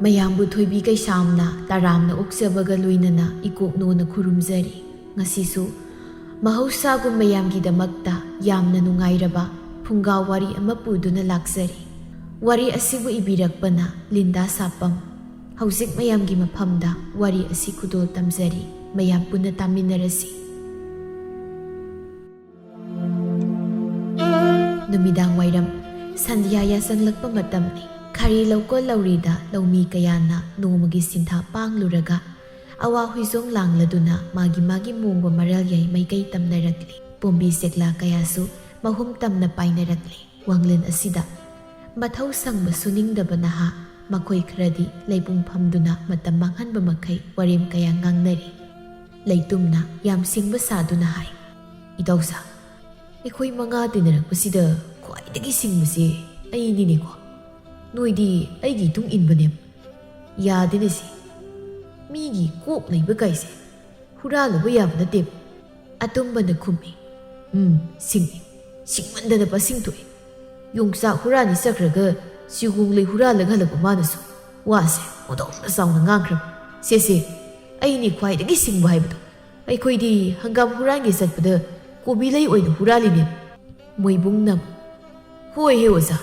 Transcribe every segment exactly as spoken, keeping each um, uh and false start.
ꯃꯌꯥꯝꯕꯨ ꯊꯣꯏꯕꯤ ꯀꯩꯁꯥꯝꯅ ꯇꯔꯥꯝꯅ ꯑꯣꯛꯆꯕꯒ ꯂꯣꯏꯅꯅ ꯏꯀꯣꯛꯅꯣꯅ ꯈꯨꯔꯨꯝꯖꯔꯤ꯫ ꯉꯁꯤꯁꯨ ꯃꯍꯧꯁꯥꯒꯨꯝ ꯃꯌꯥꯝꯒꯤꯗꯃꯛꯇ ꯌꯥꯝꯅ ꯅꯨꯡꯉꯥꯏꯔꯕ ꯐꯨꯡꯒꯥ ꯋꯥꯔꯤ ꯑꯃ ꯄꯨꯗꯨꯅ ꯂꯥꯛꯆꯔꯤ꯫ ꯋꯥꯔꯤ ꯑꯁꯤꯕꯨ ꯏꯕꯤꯔꯛꯄꯅ ꯂꯤꯟꯗꯥ ꯁꯥꯄꯝ꯫ ꯍꯧꯖꯤꯛ ꯃꯌꯥꯝꯒꯤ ꯃꯐꯝꯗ ꯋꯥꯔꯤ ꯑꯁꯤ ꯈꯨꯗꯣꯜ ꯇꯝꯖꯔꯤ꯫ ꯃꯌꯥꯝ ꯄꯨꯟꯅ ꯇꯥꯃꯤꯟꯅꯔꯁꯤ꯫ ꯅꯨꯃꯤꯗꯥꯡ ꯋꯥꯏꯔꯝ ꯁꯟꯙ꯭ꯌꯥ ꯌꯥꯆꯪꯂꯛꯄ ꯃꯇꯝꯅꯤ꯫ ꯈꯥꯔꯤ ꯂꯧꯀꯣꯜ ꯂꯧꯔꯤꯗ ꯂꯧꯃꯤ ꯀꯌꯥꯅ ꯅꯣꯡꯃꯒꯤ ꯁꯤꯟꯊꯥ ꯄꯥꯡꯂꯨꯔꯒ ꯑꯋꯥ ꯍꯨꯏꯖꯣꯡ ꯂꯥꯡꯂꯗꯨꯅ ꯃꯥꯒꯤ ꯃꯥꯒꯤ ꯃꯣꯡꯕ ꯃꯔꯜ ꯌꯥꯏ ꯃꯥꯏꯀꯩ ꯇꯝꯅꯔꯛꯂꯤ꯫ ꯄꯣꯝꯕꯤ ꯆꯦꯛꯂꯥ ꯀꯌꯥꯁꯨ ꯃꯍꯨꯝ ꯇꯝꯅ ꯄꯥꯏꯅꯔꯛꯂꯤ꯫ ꯋꯥꯡꯂꯦꯟ ꯑꯁꯤꯗ ꯃꯊꯧ ꯁꯪꯕ ꯁꯨꯅꯤꯡꯗꯕ ꯅꯍꯥ ꯃꯈꯣꯏ ꯈꯔꯗꯤ ꯂꯩꯄꯨꯡ ꯐꯝꯗꯨꯅ ꯃꯇꯝ ꯃꯥꯡꯍꯟꯕ ꯃꯈꯩ ꯋꯥꯔꯦꯝ ꯀꯌꯥ ꯉꯥꯡꯅꯔꯤ꯫ ꯂꯩꯇꯨꯝꯅ ꯌꯥꯝ ꯁꯤꯡꯕ ꯁꯥꯗꯨꯅ ꯍꯥꯏ, "ꯏꯇꯥꯎꯁꯥ, ꯑꯩꯈꯣꯏ ꯃꯉꯥ ꯇꯤꯟꯅꯔꯛꯄꯁꯤꯗ ꯈ꯭ꯋꯥꯏꯗꯒꯤ ꯁꯤꯡꯕꯁꯦ ꯑꯩꯅꯤꯅꯦꯀꯣ꯫ ꯅꯣꯏꯗꯤ ꯑꯩꯒꯤ ꯏꯇꯨꯡ ꯏꯟꯕꯅꯦꯕ꯫ ꯌꯥꯗꯦꯅꯦ ꯁꯤ꯫ ꯃꯤꯒꯤ ꯀꯣꯛ ꯂꯩꯕ ꯀꯥꯏꯁꯦ ꯍꯨꯔꯥꯜꯂꯨꯕ ꯌꯥꯕ ꯅꯠꯇꯦꯕ꯫" ꯑꯇꯨꯝꯕꯅ ꯈꯨꯝꯃꯤ, "ꯎꯝ, ꯁꯤꯡꯉꯤ꯫ ꯁꯤꯡꯃꯟꯗꯅ ꯄꯁꯤꯡ ꯊꯣꯛꯑꯦ꯫ ꯌꯣꯡꯆꯥꯛ ꯍꯨꯔꯥꯟꯅꯤ ꯆꯠꯈ꯭ꯔꯒ ꯆꯤꯒꯣꯡꯂꯩ ꯍꯨꯔꯥꯜꯂꯒ ꯍꯜꯂꯛꯄ ꯃꯥꯅꯁꯨ ꯋꯥꯁꯦ ꯃꯗꯧꯅ ꯆꯥꯎꯅ ꯉꯥꯡꯈ꯭ꯔꯕ꯫ ꯁꯦ, ꯁꯦ, ꯑꯩꯅꯤ ꯈ꯭ꯋꯥꯏꯗꯒꯤ ꯁꯤꯡꯕ ꯍꯥꯏꯕꯗꯣ꯫ ꯑꯩꯈꯣꯏꯗꯤ ꯍꯪꯒꯥꯝ ꯍꯨꯔꯥꯟꯒꯦ ꯆꯠꯄꯗ ꯀꯣꯕꯤ ꯂꯩ ꯑꯣꯏꯅ ꯍꯨꯔꯥꯜꯂꯤꯅꯦ꯫" ꯃꯣꯏꯕꯨꯡꯅ ꯑꯃꯨꯛ, "ꯍꯣꯏ ꯍꯦ ꯑꯣꯖꯥ,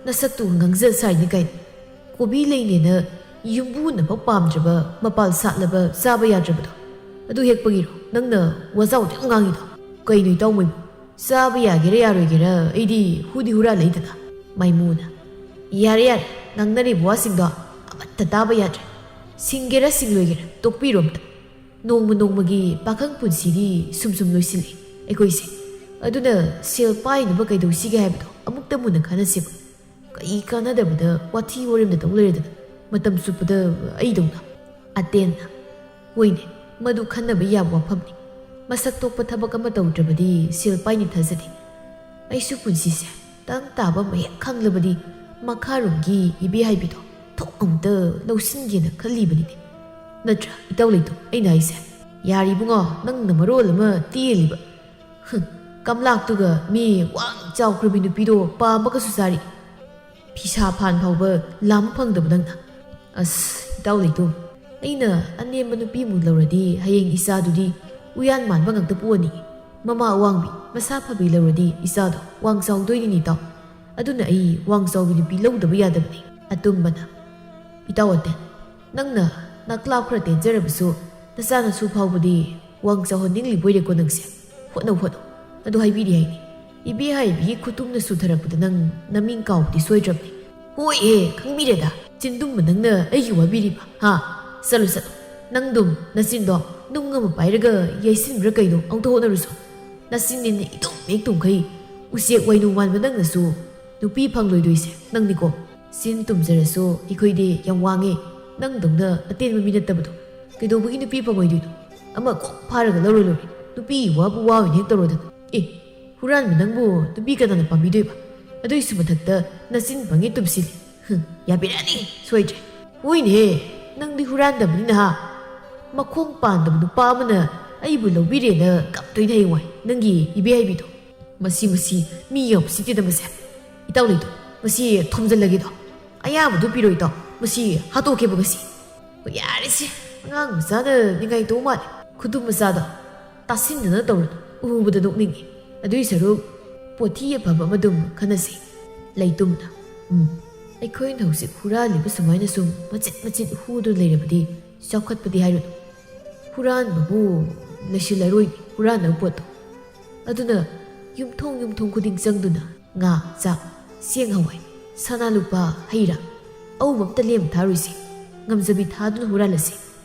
ꯅꯁꯛꯇꯨ ꯉꯥꯡꯖ ꯁꯥꯏꯅꯤ ꯀꯥꯏꯅ꯫ ꯀꯣꯕꯤ ꯂꯩꯅꯦꯅ ꯌꯨꯝꯕꯨꯅ ꯐꯥꯎ ꯄꯥꯝꯗ꯭ꯔꯕ ꯃꯄꯥꯜ ꯁꯥꯠꯂꯕ ꯆꯥꯕ ꯌꯥꯗ꯭ꯔꯕꯗꯣ, ꯑꯗꯨ ꯍꯦꯛꯄꯒꯤꯔꯣ ꯅꯪꯅ ꯋꯥꯖꯥꯎꯗ ꯌꯥꯝ ꯉꯥꯡꯉꯤꯗꯣ? ꯀꯩꯅꯣ ꯏꯇꯥꯎ ꯃꯣꯏꯕꯨ? ꯆꯥꯕ ꯌꯥꯒꯦꯔꯥ ꯌꯥꯔꯣꯏꯒꯦꯔꯥ ꯑꯩꯗꯤ ꯍꯨꯗꯤ ꯍꯨꯔꯥꯜꯂꯛꯏꯗꯅ꯫" ꯃꯥꯏꯃꯨꯅ, "ꯌꯥꯔꯦ ꯌꯥꯔꯦ, ꯉꯥꯡꯅꯔꯤꯕ ꯋꯥꯁꯤꯡꯗꯣ ꯑꯃꯠꯇ ꯇꯥꯕ ꯌꯥꯗ꯭ꯔꯦ꯫ ꯁꯤꯡꯒꯦꯔꯥ ꯁꯤꯡꯂꯣꯏꯒꯦꯔꯥ ꯇꯣꯛꯄꯤꯔꯣ ꯑꯝꯇ꯫ ꯅꯣꯡꯃ ꯅꯣꯡꯃꯒꯤ ꯄꯥꯈꯪ ꯄꯨꯟꯁꯤꯗꯤ ꯁꯨꯝ ꯁꯨꯝ ꯂꯣꯏꯁꯤꯜꯂꯛꯑꯦ ꯑꯩꯈꯣꯏꯁꯦ꯫ ꯑꯗꯨꯅ ꯁꯦꯜ ꯄꯥꯏꯅꯕ ꯀꯩꯗꯧꯁꯤꯒꯦ ꯍꯥꯏꯕꯗꯣ ꯑꯃꯨꯛꯇ ꯃꯨꯟꯅ ꯈꯟꯅꯁꯦꯕ꯫ ꯀꯩ ꯀꯥꯟꯅꯗꯕꯗ ꯋꯥꯊꯤ ꯋꯥꯔꯦꯝꯗ ꯇꯧ ꯂꯩꯔꯗꯅ ꯃꯇꯝ ꯆꯨꯞꯄꯗ ꯑꯩꯗꯧꯅ꯫" ꯑꯇꯦꯟꯅ, "ꯍꯣꯏꯅꯦ, ꯃꯗꯨ ꯈꯟꯅꯕ ꯌꯥꯕ ꯋꯥꯐꯝꯅꯤ꯫ ꯃꯁꯛ ꯊꯣꯛꯄ ꯊꯕꯛ ꯑꯃ ꯇꯧꯗ꯭ꯔꯕꯗꯤ ꯁꯦꯜ ꯄꯥꯏꯅꯤ ꯊꯥꯖꯗꯦ꯫ ꯑꯩꯁꯨ ꯄꯨꯟꯁꯤꯁꯦ ꯇꯪ ꯇꯥꯕ ꯑꯃ ꯍꯦꯛ ꯈꯪꯂꯕꯗꯤ ꯃꯈꯥꯔꯣꯝꯒꯤ ꯏꯕꯦ ꯍꯥꯏꯕꯤꯗꯣ ꯊꯣꯛ ꯑꯃꯨꯛꯇ ꯂꯧꯁꯤꯟꯒꯦꯅ ꯈꯜꯂꯤꯕꯅꯤꯅꯦ꯫ ꯅꯠꯇ꯭ꯔꯥ ꯏꯇꯥꯎ ꯂꯩꯇꯣ ꯑꯩꯅ ꯍꯥꯏꯁꯦ?" "ꯌꯥꯔꯦ ꯏꯕꯨꯡꯉꯣ, ꯅꯪꯅ ꯃꯔꯣꯜ ꯑꯃ ꯇꯦꯜꯂꯤꯕ꯫ ꯍꯨꯝ, ꯀꯝꯂꯥꯛꯇꯨꯒ ꯃꯤ ꯋꯥꯡ ꯆꯥꯎꯈ꯭ꯔꯕꯤ ꯅꯨꯄꯤꯗꯣ ꯄꯥꯝꯕꯒꯁꯨ ꯆꯥꯔꯤ꯫ ꯐꯤꯁꯥ ꯐꯥꯟ ꯐꯥꯎꯕ ꯂꯥꯝꯕ ꯐꯪꯗꯕ ꯅꯪꯅ꯫" ꯑꯁ, ꯏꯇꯥꯎ ꯂꯩꯇꯣꯝ, ꯑꯩꯅ ꯑꯅꯦꯝꯕ ꯅꯨꯄꯤꯃꯨꯛ ꯂꯧꯔꯗꯤ ꯍꯌꯦꯡ ꯏꯆꯥꯗꯨꯗꯤ ꯎꯌꯥꯟ ꯃꯥꯟꯕ ꯉꯥꯛꯇ ꯄꯣꯛꯑꯅꯤ꯫ ꯃꯃꯥ ꯑꯋꯥꯡꯕꯤ, ꯃꯁꯥ ꯐꯕꯤ ꯂꯧꯔꯗꯤ ꯏꯆꯥꯗꯣ ꯋꯥꯡ ꯆꯥꯎꯗꯣꯏꯅꯤꯅꯦ ꯏꯇꯥꯎ꯫ ꯑꯗꯨꯅ ꯑꯩ ꯋꯥꯡ ꯆꯥꯎꯕꯤ ꯅꯨꯄꯤ ꯂꯧꯗꯕ ꯌꯥꯗꯕꯅꯤ꯫ ꯑꯇꯨꯝꯕꯅ, ꯏꯇꯥꯎ ꯑꯇꯦꯟ, ꯅꯪꯅ ꯅꯀ꯭ꯂꯥꯞ ꯈꯔ ꯇꯦꯟꯖꯔꯕꯁꯨ ꯅꯆꯥ ꯅꯁꯨ ꯐꯥꯎꯕꯗꯤ ꯋꯥꯡ ꯆꯥꯎꯍꯟꯅꯤꯡꯂꯤꯕꯣꯏꯔꯦꯀꯣ ꯅꯪꯁꯦ꯫ ꯍꯣꯠꯅꯧ, ꯍꯣꯠꯅꯧ꯫ ꯑꯗꯨ ꯍꯥꯏꯕꯤꯔꯤ ꯍꯥꯏꯅꯤ, ꯏꯕꯦ ꯍꯥꯏꯕꯤꯒꯤ ꯈꯨꯇꯨꯝꯅ ꯁꯨꯊꯔꯛꯄꯗ ꯅꯪ ꯅꯃꯤꯡ ꯀꯥꯎꯕꯗꯤ ꯁꯣꯏꯗ꯭ꯔꯕꯅꯤ꯫ ꯍꯣꯏ, ꯑꯦ, ꯈꯪꯕꯤꯔꯦꯗ꯫ ꯆꯤꯟꯗꯨꯝꯕ ꯅꯪꯅ ꯑꯩꯒꯤ ꯋꯥꯕꯤꯔꯤꯕ, ꯍꯥ? ꯆꯠꯂꯨ, ꯆꯠꯂꯨ꯫ ꯅꯪꯗꯨꯝ ꯅꯆꯤꯟꯗꯣ ꯅꯨꯡ ꯑꯃ ꯄꯥꯏꯔꯒ ꯌꯩꯁꯤꯟꯕ꯭ꯔꯥ ꯀꯩꯅꯣ ꯑꯝꯇ ꯍꯣꯠꯅꯔꯨꯁꯣ꯫ ꯅꯆꯤꯟꯅꯤꯅ ꯏꯇꯨꯝ ꯍꯦꯛ ꯇꯨꯝꯈꯩ, ꯎꯆꯦꯛ ꯋꯥꯏꯅꯨ ꯃꯥꯟꯕ ꯅꯪꯅꯁꯨ ꯅꯨꯄꯤ ꯐꯪꯂꯣꯏꯗꯣꯏꯁꯦ ꯅꯪꯅꯤꯀꯣ꯫ ꯆꯤꯟ ꯇꯨꯝꯖꯔꯁꯨ ꯑꯩꯈꯣꯏꯗꯤ ꯌꯥꯝ ꯋꯥꯡꯉꯦ, ꯅꯪꯗꯧꯅ ꯑꯇꯦꯟꯕ ꯃꯤ ꯅꯠꯇꯕꯗꯣ꯫ ꯀꯩꯗꯧꯕꯒꯤ ꯅꯨꯄꯤ ꯐꯪꯉꯣꯏꯗꯣꯏꯅꯣ? ꯑꯃ ꯀꯣꯛ ꯐꯥꯔꯒ ꯂꯧꯔ ꯂꯣꯏꯔꯦ꯫ ꯅꯨꯄꯤ ꯋꯥꯕꯨ ꯋꯥ ꯑꯣꯏꯅ ꯍꯦꯛ ꯇꯧꯔꯗꯅ꯫ ꯑꯦ, ꯍꯨꯔꯥꯟꯕ ꯅꯪꯕꯨ ꯅꯨꯄꯤ ꯀꯅꯥꯅ ꯄꯥꯝꯕꯤꯗꯣꯏꯕ? ꯑꯗꯨꯏꯁꯨ ꯃꯊꯛꯇ ꯅꯆꯤꯟ ꯄꯪꯉꯦ ꯇꯨꯝꯁꯤꯜꯂꯤ꯫ ꯍꯨꯝ, ꯌꯥꯕꯤꯔꯛꯑꯅꯤ, ꯁꯣꯏꯗ꯭ꯔꯦ꯫ ꯍꯣꯏꯅꯦꯍꯦ, ꯅꯪꯗꯤ ꯍꯨꯔꯥꯟꯗꯕꯅꯤꯅ ꯍꯥ? ꯃꯈꯣꯡ ꯄꯥꯟꯗꯕ ꯅꯨꯄꯥ ꯑꯃꯅ ꯑꯩꯕꯨ ꯂꯧꯕꯤꯔꯦꯅ ꯀꯞꯇꯣꯏꯅꯦ ꯍꯌꯦꯡꯋꯥꯏ, ꯅꯪꯒꯤ ꯏꯕꯦ ꯍꯥꯏꯕꯤꯗꯣ꯫ ꯃꯁꯤ, ꯃꯁꯤ, ꯃꯤ ꯌꯥꯝ ꯎꯁꯤꯠꯇꯦꯗ ꯃꯁꯦ꯫ ꯏꯇꯥꯎ ꯂꯩꯇꯣ, ꯃꯁꯤ ꯊꯣꯝꯖꯤꯜꯂꯒꯦꯗꯣ꯫ ꯑꯌꯥꯕꯗꯨ ꯄꯤꯔꯣ ꯏꯇꯥꯎ, ꯃꯁꯤ ꯍꯥꯠꯇꯣꯛꯀꯦꯕ ꯉꯁꯤ꯫ ꯍꯣꯏ, ꯌꯥꯔꯦꯁꯦ, ꯑꯉꯥꯡ ꯃꯆꯥꯅ ꯅꯤꯡꯉꯥꯏ ꯇꯧ ꯃꯥꯜꯂꯦ꯫ ꯈꯨꯗꯨꯝ ꯃꯆꯥꯗꯣ ꯇꯥꯁꯤꯟꯗꯅ ꯇꯧꯔꯅꯨ, ꯎꯕꯗ ꯅꯣꯛꯅꯤꯡꯉꯤ꯫ ꯑꯗꯨꯏ ꯁꯔꯨꯛ ꯄꯣꯊꯤ ꯑꯐꯕ ꯑꯃꯗꯨꯝ ꯈꯟꯅꯁꯤ꯫ ꯂꯩꯇꯨꯝꯅ, ꯎꯝ, ꯑꯩꯈꯣꯏꯅ ꯍꯧꯖꯤꯛ ꯍꯨꯔꯥꯜꯂꯤꯕ ꯁꯨꯃꯥꯏꯅ ꯁꯨꯝ ꯃꯆꯤꯠ ꯃꯆꯤꯠ ꯍꯨꯗꯨꯅ ꯂꯩꯔꯕꯗꯤ ꯆꯥꯎꯈꯠꯄꯗꯤ ꯍꯥꯏꯔꯨꯅꯨ꯫ ꯍꯨꯔꯥꯟꯕꯕꯨ ꯂꯩꯁꯤꯜꯂꯔꯣꯏ, ꯍꯨꯔꯥꯟꯅꯕ ꯄꯣꯠꯇꯣ꯫ ꯑꯗꯨꯅ ꯌꯨꯝꯊꯣꯡ ꯌꯨꯝꯊꯣꯡ ꯈꯨꯗꯤꯡ ꯆꯪꯗꯨꯅ ꯉꯥ, ꯆꯥꯛ, ꯆꯦꯡ, ꯍꯋꯥꯏ, ꯁꯅꯥ ꯂꯨꯄꯥ, ꯍꯩ ꯔꯥ, ꯑꯎꯕ ꯑꯝꯇ ꯂꯦꯝ ꯊꯥꯔꯣꯏꯁꯤ꯫ ꯉꯝꯖꯕꯤ ꯊꯥꯗꯨꯅ ꯍꯨꯔꯥꯜꯂꯁꯤ꯫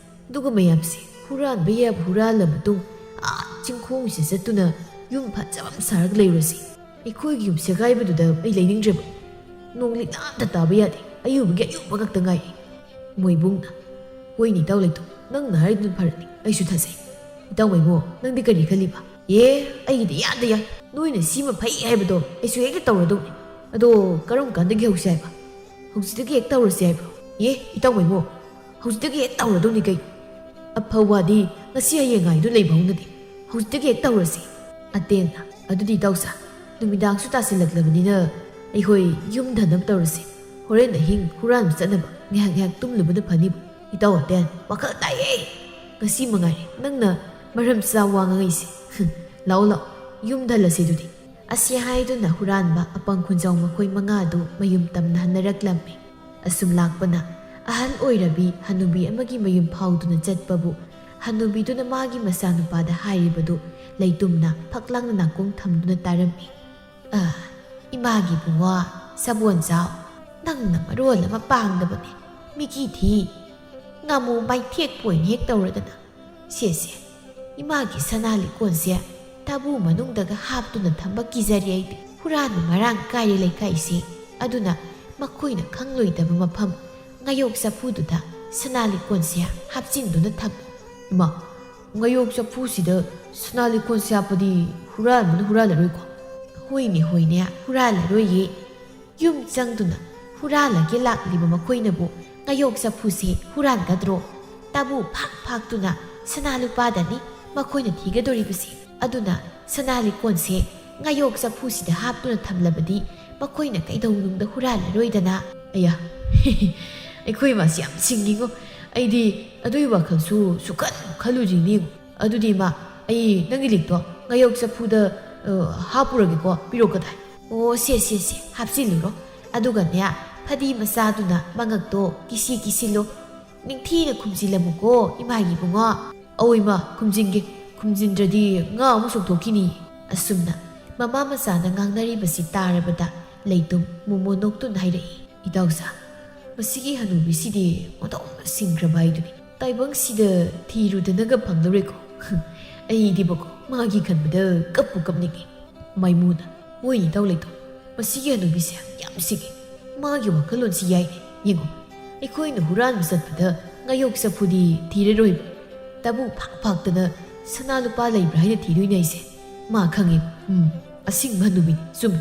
ꯑꯗꯨꯒ ꯃꯌꯥꯝꯁꯦ ꯍꯨꯔꯥꯟꯕ ꯌꯥꯕ ꯍꯨꯔꯥꯜꯂ ꯃꯇꯨꯡ ꯑꯥ ꯆꯤꯡꯈꯣꯡꯁꯤꯗ ꯆꯠꯇꯨꯅ ꯌꯨꯝ ꯐꯖꯕ ꯑꯃ ꯁꯥꯔꯒ ꯂꯩꯔꯨꯔꯁꯤ꯫ ꯑꯩꯈꯣꯏꯒꯤ ꯌꯨꯝ ꯁꯦꯒꯥꯏꯕꯗꯨꯗ ꯑꯩ ꯂꯩꯅꯤꯡꯗ꯭ꯔꯦꯕ꯫ ꯅꯣꯡꯂꯤꯛ ꯑꯝꯇ ꯇꯥꯕ ꯌꯥꯗꯦ꯫ ꯑꯌꯨꯕꯒꯤ ꯑꯌꯨꯕ ꯉꯥꯛꯇ ꯉꯥꯏ꯫ ꯃꯣꯏꯕꯨꯡꯅ, ꯍꯣꯏꯅꯦ ꯏꯇꯥꯎ ꯂꯩꯇꯣ, ꯅꯪꯅ ꯍꯥꯏꯗꯨꯅ ꯐꯔꯅꯤ꯫ ꯑꯩꯁꯨ ꯊꯥꯖꯩ꯫ ꯏꯇꯥꯎ ꯃꯩꯕꯣ, ꯅꯪꯗꯤ ꯀꯔꯤ ꯈꯜꯂꯤꯕ? ꯑꯦ, ꯑꯩꯒꯤꯗꯤ ꯌꯥꯗ ꯌꯥꯏ꯫ ꯅꯣꯏꯅ ꯁꯤꯃ ꯐꯩ ꯍꯥꯏꯕꯗꯣ ꯑꯩꯁꯨ ꯍꯦꯛꯇ ꯇꯧꯔꯗꯧꯅꯤ꯫ ꯑꯗꯣ ꯀꯔꯝ ꯀꯥꯟꯗꯒꯤ ꯍꯧꯁꯤ ꯍꯥꯏꯕ? ꯍꯧꯖꯤꯛꯇꯒꯤ ꯍꯦꯛ ꯇꯧꯔꯁꯤ ꯍꯥꯏꯕ꯭ꯔꯣ? ꯑꯦ, ꯏꯇꯥꯎ ꯃꯩꯕꯣ, ꯍꯧꯖꯤꯛꯇꯒꯤ ꯍꯦꯛ ꯇꯧꯔꯗꯧꯅꯤ ꯀꯩꯅꯣ꯫ ꯑꯐꯕ ꯋꯥꯗꯤ ꯉꯁꯤ ꯍꯌꯦꯡ ꯉꯥꯏꯗꯨ ꯂꯩꯕ ꯍꯧꯅꯗꯦ꯫ ꯍꯧꯖꯤꯛꯇꯒꯤ ꯍꯦꯛ ꯇꯧꯔꯁꯤ꯫ ꯑꯇꯦꯟꯅ, ꯑꯗꯨꯗꯤ ꯏꯇꯥꯎꯁꯥ, ꯅꯨꯃꯤꯗꯥꯡꯁꯨ ꯇꯥꯁꯤꯜꯂꯛꯂꯕꯅꯤꯅ ꯑꯩꯈꯣꯏ ꯌꯨꯝ ꯍꯟꯅꯕ ꯇꯧꯔꯁꯤ꯫ ꯍꯣꯔꯦꯟ ꯑꯍꯤꯡ ꯍꯨꯔꯥꯟꯕ ꯆꯠꯅꯕ꯫ ꯉꯥꯏꯍꯥꯛ ꯉꯥꯏꯍꯥꯛ ꯇꯨꯝꯂꯨꯕꯅ ꯐꯅꯤꯕꯨ꯫ ꯏꯇꯥꯎ ꯑꯇꯦꯟ, ꯋꯥꯈꯜ ꯇꯥꯏꯌꯦ꯫ ꯉꯁꯤ ꯃꯉꯥꯏꯔꯦ ꯅꯪꯅ ꯃꯔꯝ ꯆꯥ ꯋꯥ ꯉꯥꯡꯉꯛꯏꯁꯦ꯫ ꯂꯥꯛꯑꯣ ꯂꯥꯛꯑꯣ, ꯌꯨꯝꯗ ꯍꯜꯂꯁꯦ ꯑꯗꯨꯗꯤ꯫ ꯑꯁꯤ ꯍꯥꯏꯗꯨꯅ ꯍꯨꯔꯥꯟꯕ ꯑꯄꯪ ꯈꯨꯟꯖꯥꯎ ꯃꯈꯣꯏ ꯃꯉꯥꯗꯨ ꯃꯌꯨꯝ ꯇꯝꯅ ꯍꯟꯅꯔꯛꯂꯝꯃꯤ꯫ ꯑꯁꯨꯝ ꯂꯥꯛꯄꯅ ꯑꯍꯜ ꯑꯣꯏꯔꯕꯤ ꯍꯅꯨꯕꯤ ꯑꯃꯒꯤ ꯃꯌꯨꯝ ꯐꯥꯎꯗꯨꯅ ꯆꯠꯄꯕꯨ ꯍꯅꯨꯕꯤꯗꯨꯅ ꯃꯥꯒꯤ ꯃꯆꯥꯅꯨꯄꯥꯗ ꯍꯥꯏꯔꯤꯕꯗꯨ ꯂꯩꯇꯨꯝꯅ ꯐꯛ ꯂꯥꯡꯅ ꯅꯥꯀꯣꯡ ꯊꯝꯗꯨꯅ ꯇꯥꯔꯝꯃꯤ꯫ "ꯑ, ꯏꯃꯥꯒꯤ ꯏꯕꯨꯡꯉꯣ, ꯁꯥꯕꯣꯟꯆꯥꯎ, ꯅꯪꯅ ꯃꯔꯣꯜ ꯑꯃ ꯄꯥꯡꯗꯕꯅꯦ꯫ ꯃꯤꯀꯤ ꯊꯤ꯫ ꯉꯥꯃꯨ ꯃꯩꯊꯦꯛꯄ ꯑꯣꯏꯅ ꯍꯦꯛ ꯇꯧꯔꯗꯅ꯫ ꯁꯦ, ꯁꯦ, ꯏꯃꯥꯒꯤ ꯁꯅꯥ ꯂꯤꯛꯀꯣꯟꯁꯦ ꯇꯥꯕꯨ ꯃꯅꯨꯡꯗꯒ ꯍꯥꯞꯇꯨꯅ ꯊꯝꯕ ꯀꯤꯖꯔꯦ ꯑꯩꯗꯤ꯫ ꯍꯨꯔꯥꯟꯕ ꯃꯔꯥꯡ ꯀꯥꯏꯔꯦ ꯂꯩꯀꯥꯏꯁꯦ꯫ ꯑꯗꯨꯅ ꯃꯈꯣꯏꯅ ꯈꯪꯂꯣꯏꯗꯕ ꯃꯐꯝ ꯉꯥꯌꯣꯛ ꯆꯐꯨꯗꯨꯗ ꯁꯅꯥ ꯂꯤꯛꯀꯣꯟꯁꯦ ꯍꯥꯞꯆꯤꯟꯗꯨꯅ ꯊꯝꯃꯨ꯫" "ꯏꯃꯥ, ꯉꯥꯌꯣꯛ ꯆꯐꯨꯁꯤꯗ ꯁꯅꯥ ꯂꯤꯛꯀꯣꯟꯁꯦ ꯍꯥꯞꯄꯗꯤ ꯍꯨꯔꯥꯟꯕꯅ ꯍꯨꯔꯥꯜꯂꯔꯣꯏꯀꯣ?" "ꯍꯣꯏꯅꯦ, ꯍꯣꯏꯅꯦ, ꯍꯨꯔꯥꯜꯂꯔꯣꯏꯌꯦ꯫" ꯌꯨꯝ ꯆꯪꯗꯨꯅ ꯍꯨꯔꯥꯜꯂꯒꯦ ꯂꯥꯛꯂꯤꯕ ꯃꯈꯣꯏꯅꯕꯨ ꯉꯥꯌꯣꯛ ꯆꯐꯨꯁꯦ ꯍꯨꯔꯥꯟꯒꯗ꯭ꯔꯣ? ꯇꯥꯕꯨ ꯐꯥꯛ ꯐꯥꯛꯇꯨꯅ ꯁꯅꯥ ꯂꯨꯄꯥꯗꯅꯤ ꯃꯈꯣꯏꯅ ꯊꯤꯒꯗꯧꯔꯤꯕꯁꯦ꯫ ꯑꯗꯨꯅ ꯁꯅꯥ ꯂꯤꯛꯀꯣꯟꯁꯦ ꯉꯥꯌꯣꯛ ꯆꯐꯨꯁꯤꯗ ꯍꯥꯞꯇꯨꯅ ꯊꯝꯂꯕꯗꯤ ꯃꯈꯣꯏꯅ ꯀꯩꯗꯧꯅꯨꯡꯗ ꯍꯨꯔꯥꯜꯂꯔꯣꯏꯗꯅ꯫ ꯑꯌꯥ, ꯑꯩꯈꯣꯏ ꯏꯃꯥꯁꯤ ꯌꯥꯝ ꯁꯤꯡꯉꯤꯉꯣ꯫ ꯑꯩꯗꯤ ꯑꯗꯨꯒꯤ ꯋꯥꯈꯜꯁꯨ ꯁꯨꯛꯈꯟ ꯈꯜꯂꯨꯗ꯭ꯔꯤꯅꯦ꯫ ꯑꯗꯨꯗꯤ ꯏꯃꯥ, ꯑꯩ ꯅꯪꯒꯤ ꯂꯤꯛꯇꯣ ꯉꯥꯌꯣꯛ ꯆꯐꯨꯗ, ꯑ, ꯍꯥꯞꯄꯨꯔꯒꯦꯀꯣ, ꯄꯤꯔꯛꯑꯣ ꯀꯗꯥꯏ? ꯑꯣ, ꯁꯦ, ꯁꯦ, ꯁꯦ, ꯍꯥꯞꯆꯤꯜꯂꯨꯔꯣ꯫ ꯑꯗꯨꯒꯅꯦ, ꯐꯗꯤ ꯃꯆꯥꯗꯨꯅ ꯃꯉꯛꯇꯣ ꯀꯤꯁꯤ ꯀꯤꯁꯤꯜꯂꯨ꯫ ꯅꯤꯡꯊꯤꯅ ꯈꯨꯝꯖꯤꯜꯂꯝꯃꯨꯀꯣ, ꯏꯃꯥꯒꯤ ꯏꯕꯨꯡꯉꯣ꯫ ꯑꯧ ꯏꯃꯥ, ꯈꯨꯝꯖꯤꯟꯒꯦ꯫ ꯈꯨꯝꯖꯤꯟꯗ꯭ꯔꯗꯤ ꯉꯥ ꯑꯃꯨꯛ ꯆꯣꯡꯊꯣꯛꯈꯤꯅꯤ꯫ ꯑꯁꯨꯝꯅ ꯃꯃꯥ ꯃꯆꯥꯅ ꯉꯥꯡꯅꯔꯤꯕꯁꯤ ꯇꯥꯔꯕꯗ ꯂꯩꯇꯨꯝ ꯃꯣꯃꯣ ꯅꯣꯛꯇꯨꯅ ꯍꯥꯏꯔꯛꯏ, "ꯏꯇꯥꯎꯆꯥ, ꯃꯁꯤꯒꯤ ꯍꯅꯨꯕꯤꯁꯤꯗꯤ ꯑꯣꯟꯊꯣꯛꯅ ꯁꯤꯡꯈ꯭ꯔꯕ ꯍꯥꯏꯗꯨꯅꯤ꯫ ꯇꯥꯏꯕꯪꯁꯤꯗ ꯊꯤꯔꯨꯗꯅꯒ ꯐꯪꯂꯔꯣꯏꯀꯣ꯫ ꯑꯩꯗꯤꯕꯀꯣ, ꯃꯥꯒꯤ ꯈꯟꯕꯗ ꯀꯞꯄꯨ ꯀꯞꯅꯤꯡꯉꯤ꯫" ꯃꯥꯏꯃꯨꯅ, "ꯍꯣꯏꯅꯦ ꯏꯇꯥꯎ ꯂꯩꯇꯣ, ꯃꯁꯤꯒꯤ ꯍꯅꯨꯕꯤꯁꯦ ꯌꯥꯝ ꯁꯤꯡꯉꯤ꯫ ꯃꯥꯒꯤ ꯋꯥꯈꯜꯂꯣꯟꯁꯤ ꯌꯥꯏꯅꯦ꯫ ꯌꯦꯡꯉꯣ, ꯑꯩꯈꯣꯏꯅ ꯍꯨꯔꯥꯟꯕ ꯆꯠꯄꯗ ꯉꯥꯌꯣꯛ ꯆꯐꯨꯗꯤ ꯊꯤꯔꯔꯣꯏꯕ꯫ ꯇꯥꯕꯨ ꯐꯥꯛ ꯐꯥꯛꯇꯅ ꯁꯅꯥ ꯂꯨꯄꯥ ꯂꯩꯕ꯭ꯔꯥ ꯍꯥꯏꯅ ꯊꯤꯗꯣꯏꯅꯦ ꯍꯥꯏꯁꯦ꯫ ꯃꯥ ꯈꯪꯉꯦ꯫ ꯎꯝ, ꯑꯁꯤꯡꯕ ꯍꯅꯨꯕꯤꯅꯤ꯫ ꯆꯨꯝꯃꯤ꯫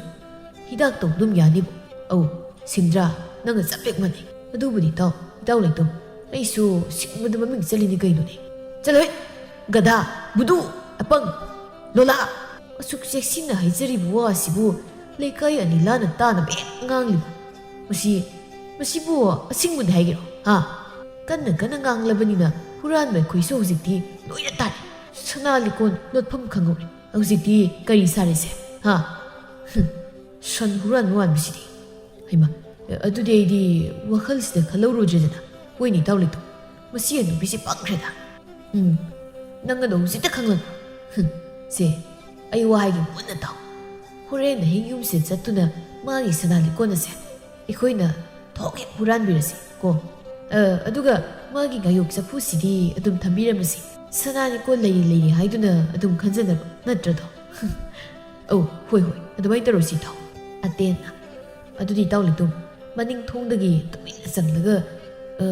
ꯍꯤꯗꯥꯛ ꯇꯧ ꯑꯗꯨꯝ ꯌꯥꯅꯤꯕꯣ꯫" "ꯑꯧ, ꯁꯤꯟꯗ꯭ꯔꯥ, ꯅꯪꯒ ꯆꯞ ꯍꯦꯛ ꯃꯥꯟꯅꯩ꯫ ꯑꯗꯨꯕꯨꯗꯤ ꯏꯇꯥꯎ, ꯏꯇꯥꯎ ꯂꯩꯇꯣ, ꯑꯩꯁꯨ ꯁꯤꯡꯕꯗ ꯃꯃꯤꯡ ꯆꯠꯂꯤꯅꯤ ꯀꯩꯅꯣꯅꯦ꯫" "ꯆꯠꯂꯣꯍꯦ, ꯒꯙꯥ, ꯕꯨꯗꯨ, ꯑꯄꯪ, ꯂꯣꯂꯥ꯫ ꯑꯁꯨꯛ ꯆꯦꯛꯁꯤꯟꯅ ꯍꯥꯏꯖꯔꯤꯕ ꯋꯥꯁꯤꯕꯨ ꯂꯩꯀꯥꯏ ꯑꯅꯤ ꯂꯥꯟꯅ ꯇꯥꯅꯕ ꯍꯦꯛ ꯉꯥꯡꯂꯤꯕ꯫ ꯃꯁꯤ ꯃꯁꯤꯕꯨ ꯑꯁꯤꯡꯕꯗꯤ ꯍꯥꯏꯒꯦꯔꯣ? ꯍꯥ? ꯀꯟꯅ ꯀꯟꯅ ꯉꯥꯡꯂꯕꯅꯤꯅ ꯍꯨꯔꯥꯟꯕ ꯑꯩꯈꯣꯏꯁꯨ ꯍꯧꯖꯤꯛꯇꯤ ꯂꯣꯏꯅ ꯇꯥꯔꯦ꯫ ꯁꯅꯥ ꯂꯤꯀꯣꯟ ꯂꯣꯠꯐꯝ ꯈꯪꯍꯧꯔꯦ꯫ ꯍꯧꯖꯤꯛꯇꯤ ꯀꯔꯤ ꯁꯥꯔꯦꯁꯦ? ꯍꯥ? ꯍꯨꯝ, ꯁꯟ ꯍꯨꯔꯥꯟꯕ ꯃꯥꯟꯕꯁꯤꯗꯤ꯫ ꯍꯩꯃꯥ, ꯑꯗꯨꯗꯤ ꯑꯩꯗꯤ ꯋꯥꯈꯜꯁꯤꯗ ꯈꯜꯍꯧꯔꯨꯗ꯭ꯔꯦꯗꯅ꯫ ꯍꯣꯏꯅꯦ, ꯏꯇꯥꯎ ꯂꯩꯇꯣ꯫ ꯃꯁꯤ ꯑꯅꯨꯕꯤꯁꯤ ꯄꯪꯈ꯭ꯔꯦꯗ꯫ ꯎꯝ, ꯅꯪ ꯑꯗꯣ ꯍꯧꯖꯤꯛꯇ ꯈꯪꯂꯛꯄ꯭ꯔꯣ? ꯍꯨꯝ, ꯁꯦ, ꯑꯩ ꯋꯥ ꯍꯥꯏꯒꯦ ꯃꯨꯟꯅ ꯇꯥꯎ꯫ ꯍꯣꯔꯦꯟ ꯑꯍꯤꯡ ꯌꯨꯝꯁꯤꯗ ꯆꯠꯇꯨꯅ ꯃꯥꯒꯤ ꯁꯅꯥ ꯂꯤꯛꯀꯣꯟ ꯑꯁꯦ ꯑꯩꯈꯣꯏꯅ ꯊꯣꯛ ꯍꯦꯛ ꯍꯨꯔꯥꯟꯕꯤꯔꯁꯤ ꯀꯣ꯫ ꯑ, ꯑꯗꯨꯒ ꯃꯥꯒꯤ ꯉꯥꯌꯣꯛ ꯆꯐꯨꯁꯤꯗꯤ ꯑꯗꯨꯝ ꯊꯝꯕꯤꯔꯝꯃꯁꯤ꯫ ꯁꯅꯥ ꯂꯤꯛꯀꯣꯟ ꯂꯩꯔꯤ ꯂꯩꯔꯤ ꯍꯥꯏꯗꯨꯅ ꯑꯗꯨꯝ ꯈꯟꯖꯅꯕ ꯅꯠꯇ꯭ꯔꯗꯣ? ꯑꯧ, ꯍꯣꯏ, ꯍꯣꯏ, ꯑꯗꯨꯃꯥꯏꯅ ꯇꯧꯔꯁꯤ ꯏꯇꯥꯎ꯫ ꯑꯇꯦꯟꯅ, ꯑꯗꯨꯗꯤ ꯏꯇꯥꯎ ꯂꯩꯇꯣꯝ, ꯃꯅꯤꯡ ꯊꯣꯡꯗꯒꯤ ꯇꯨꯃꯤꯟꯅ ꯆꯪꯂꯒ, ꯑ,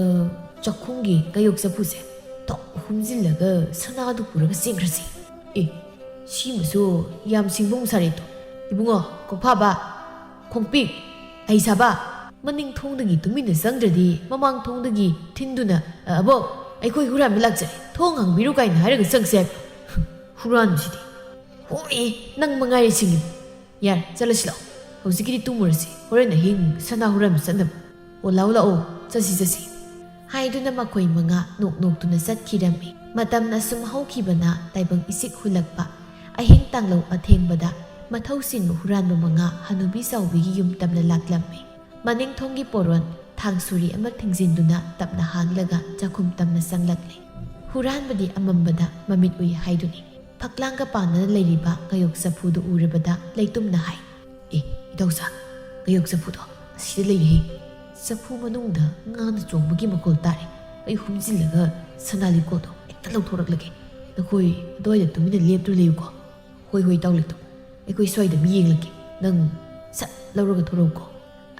ꯆꯥꯛꯈꯨꯝꯒꯤ ꯉꯥꯌꯣꯛ ꯆꯐꯨꯁꯦ ꯊꯣꯛ ꯍꯨꯝꯖꯤꯜꯂꯒ ꯁꯅꯥꯗꯨ ꯄꯨꯔꯒ ꯆꯦꯟꯈ꯭ꯔꯁꯤ꯫ ꯑꯦ, ꯁꯤꯃꯁꯨ ꯌꯥꯝ ꯁꯤꯡꯕ ꯑꯃꯨꯛ ꯁꯥꯔꯦ ꯇꯣ꯫ ꯏꯕꯨꯡꯉꯣ, ꯀꯣꯛꯐꯥꯕ, ꯈꯣꯡꯄꯤꯛ, ꯑꯍꯩꯁꯥꯕ, ꯃꯅꯤꯡ ꯊꯣꯡꯗꯒꯤ ꯇꯨꯃꯤꯟꯅ ꯆꯪꯗ꯭ꯔꯗꯤ ꯃꯃꯥꯡ ꯊꯣꯡꯗꯒꯤ ꯊꯤꯟꯗꯨꯅ, "ꯑ, ꯑꯕꯣꯛ, ꯑꯩꯈꯣꯏ ꯍꯨꯔꯥꯟꯕ ꯂꯥꯛꯆꯔꯦ, ꯊꯣꯡ ꯍꯥꯡꯕꯤꯔꯨ" ꯀꯥꯏꯅ ꯍꯥꯏꯔꯒ ꯆꯪꯁꯦ ꯍꯥꯏꯕ꯭ꯔꯣ? ꯍꯨꯔꯥꯟꯕꯁꯤꯗꯤ꯫ ꯍꯣꯏ, ꯅꯪ ꯃꯉꯥꯏꯔꯦ ꯁꯤꯡꯉꯤꯕ꯫ ꯌꯥꯔꯦ, ꯆꯠꯂꯁꯤ ꯂꯥꯛꯑꯣ꯫ ꯍꯧꯖꯤꯛꯀꯤꯗꯤ ꯇꯨꯝꯃꯨꯔꯁꯤ, ꯍꯣꯔꯦꯟ ꯑꯍꯤꯡ ꯁꯅꯥ ꯍꯨꯔꯥꯟꯕ ꯆꯠꯅꯕ꯫ ꯑꯣ, ꯂꯥꯛꯑꯣ, ꯂꯥꯛꯑꯣ, ꯆꯠꯁꯤ, ꯆꯠꯁꯤ꯫ ꯍꯥꯏꯗꯨꯅ ꯃꯈꯣꯏ ꯃꯉꯥ ꯅꯣꯛ ꯅꯣꯛꯇꯨꯅ ꯆꯠꯈꯤꯔꯝꯃꯤ꯫ ꯃꯇꯝꯅ ꯁꯨꯝ ꯍꯧꯈꯤꯕꯅ ꯇꯥꯏꯕꯪ ꯏꯁꯤꯛ ꯍꯨꯜꯂꯛꯄ꯫ ꯑꯍꯤꯡ ꯇꯥꯡꯂꯧ ꯑꯊꯦꯡꯕꯗ ꯃꯊꯧ ꯆꯤꯟꯕ ꯍꯨꯔꯥꯟꯕ ꯃꯉꯥ ꯍꯅꯨꯕꯤ ꯆꯥꯎꯕꯤꯒꯤ ꯌꯨꯝ ꯇꯝꯅ ꯂꯥꯛꯂꯝꯃꯤ꯫ ꯃꯅꯤꯡꯊꯣꯡꯒꯤ ꯄꯣꯔꯣꯟ ꯊꯥꯡ ꯁꯨꯔꯤ ꯑꯃ ꯊꯤꯡꯖꯤꯟꯗꯨꯅ ꯇꯞꯅ ꯍꯥꯡꯂꯒ ꯆꯥꯛꯈꯨꯝ ꯇꯝꯅ ꯆꯪꯂꯛꯂꯤ꯫ ꯍꯨꯔꯥꯟꯕꯗꯤ ꯑꯃꯝꯕꯗ ꯃꯃꯤꯠ ꯎꯏ ꯍꯥꯏꯗꯨꯅꯤ꯫ ꯐꯛꯂꯥꯡꯒ ꯄꯥꯟꯅꯅ ꯂꯩꯔꯤꯕ ꯉꯥꯌꯣꯛ ꯆꯐꯨꯗꯨ ꯎꯔꯕꯗ ꯂꯩꯇꯨꯝꯅ ꯍꯥꯏ, "ꯑꯦ, ꯏꯇꯥꯎꯆꯥ, ꯉꯥꯌꯣꯛ ꯆꯐꯨꯗꯣ ꯑꯁꯤꯗ ꯂꯩꯔꯦꯍꯦ꯫ ꯆꯐꯨ ꯃꯅꯨꯡꯗ ꯉꯥꯅ ꯆꯣꯡꯕꯒꯤ ꯃꯈꯣꯜ ꯇꯥꯔꯦ꯫ ꯑꯩ ꯍꯨꯝꯖꯤꯜꯂꯒ ꯁꯅꯥ ꯂꯤꯛꯀꯣꯟꯗꯣ ꯍꯦꯛꯇ ꯂꯧꯊꯣꯔꯛꯂꯒꯦ꯫ ꯅꯈꯣꯏ ꯑꯗꯨꯋꯥꯏꯗ ꯇꯨꯃꯤꯟꯅ ꯂꯦꯞꯇꯨꯅ ꯂꯩꯌꯨꯀꯣ꯫ ꯍꯣꯏ, ꯍꯣꯏ, ꯏꯇꯥꯎ ꯂꯩꯇꯣꯝ꯫ ꯑꯩꯈꯣꯏ ꯁ꯭ꯋꯥꯏꯗ ꯃꯤ ꯌꯦꯡꯂꯒꯦ꯫ ꯅꯪ ꯁꯠ ꯂꯧꯔꯒ ꯊꯣꯔꯛꯎꯀꯣ꯫"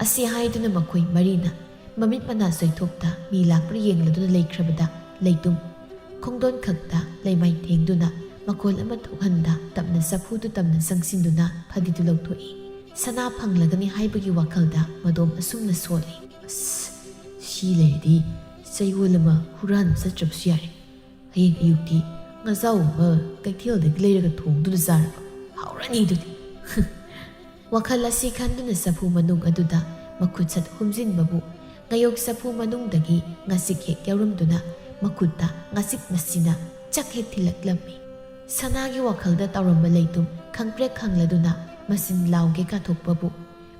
ꯑꯁꯤ ꯍꯥꯏꯗꯨꯅ ꯃꯈꯣꯏ ꯃꯔꯤꯅ ꯃꯃꯤꯠ ꯃꯅꯥ ꯆꯣꯏꯊꯣꯛꯇ ꯃꯤ ꯂꯥꯛꯄ꯭ꯔꯥ ꯌꯦꯡꯂꯗꯨꯅ ꯂꯩꯈ꯭ꯔꯕꯗ ꯂꯩꯇꯨꯝ ꯈꯣꯡꯗꯣꯟ ꯈꯛꯇ ꯂꯩꯃꯥꯏ ꯊꯦꯡꯗꯨꯅ ꯃꯈꯣꯜ ꯑꯃ ꯊꯣꯛꯍꯟꯗ ꯇꯞꯅ ꯆꯐꯨꯗꯨ ꯇꯝꯅ ꯆꯪꯁꯤꯟꯗꯨꯅ ꯐꯗꯤꯗꯨ ꯂꯧꯊꯣꯛꯏ꯫ ꯁꯅꯥ ꯐꯪꯂꯒꯅꯤ ꯍꯥꯏꯕꯒꯤ ꯋꯥꯈꯜꯗ ꯃꯗꯣꯝ ꯑꯁꯨꯝꯅ ꯁꯣꯜꯂꯤ꯫ "ꯑꯁ, ꯁꯤ ꯂꯩꯔꯗꯤ ꯆꯌꯣꯜ ꯑꯃ ꯍꯨꯔꯥꯟꯕ ꯆꯠꯇ꯭ꯔꯕꯁꯨ ꯌꯥꯔꯦ꯫ ꯍꯌꯦꯡ ꯑꯌꯨꯛꯇꯤ ꯉꯥꯖꯥꯎ ꯑꯃ ꯀꯩꯊꯦꯜꯗꯒꯤ ꯂꯩꯔꯒ ꯊꯣꯡꯗꯨꯅ ꯆꯥꯔꯕ ꯍꯥꯎꯔꯅꯤ ꯑꯗꯨꯗꯤ꯫" ꯋꯥꯈꯜ ꯑꯁꯤ ꯈꯟꯗꯨꯅ ꯆꯐꯨ ꯃꯅꯨꯡ ꯑꯗꯨꯗ ꯃꯈꯨꯠ ꯁꯠ ꯍꯨꯝꯖꯤꯟꯕꯕꯨ ꯉꯥꯌꯣꯛ ꯆꯐꯨ ꯃꯅꯨꯡꯗꯒꯤ ꯉꯥꯆꯤꯛ ꯍꯦꯛ ꯌꯥꯎꯔꯝꯗꯨꯅ ꯃꯈꯨꯠꯇ ꯉꯥꯆꯤꯛ ꯃꯁꯤꯅ ꯆꯛ ꯍꯦꯛ ꯊꯤꯜꯂꯛꯂꯝꯃꯤ꯫ ꯁꯅꯥꯒꯤ ꯋꯥꯈꯜꯗ ꯇꯥꯎꯔꯝꯕ ꯂꯩꯇꯨꯝ ꯈꯪꯄ꯭ꯔꯦꯛ ꯈꯪꯂꯗꯨꯅ ꯃꯆꯤꯟ ꯂꯥꯎꯒꯦ ꯀꯥꯊꯣꯛꯄꯕꯨ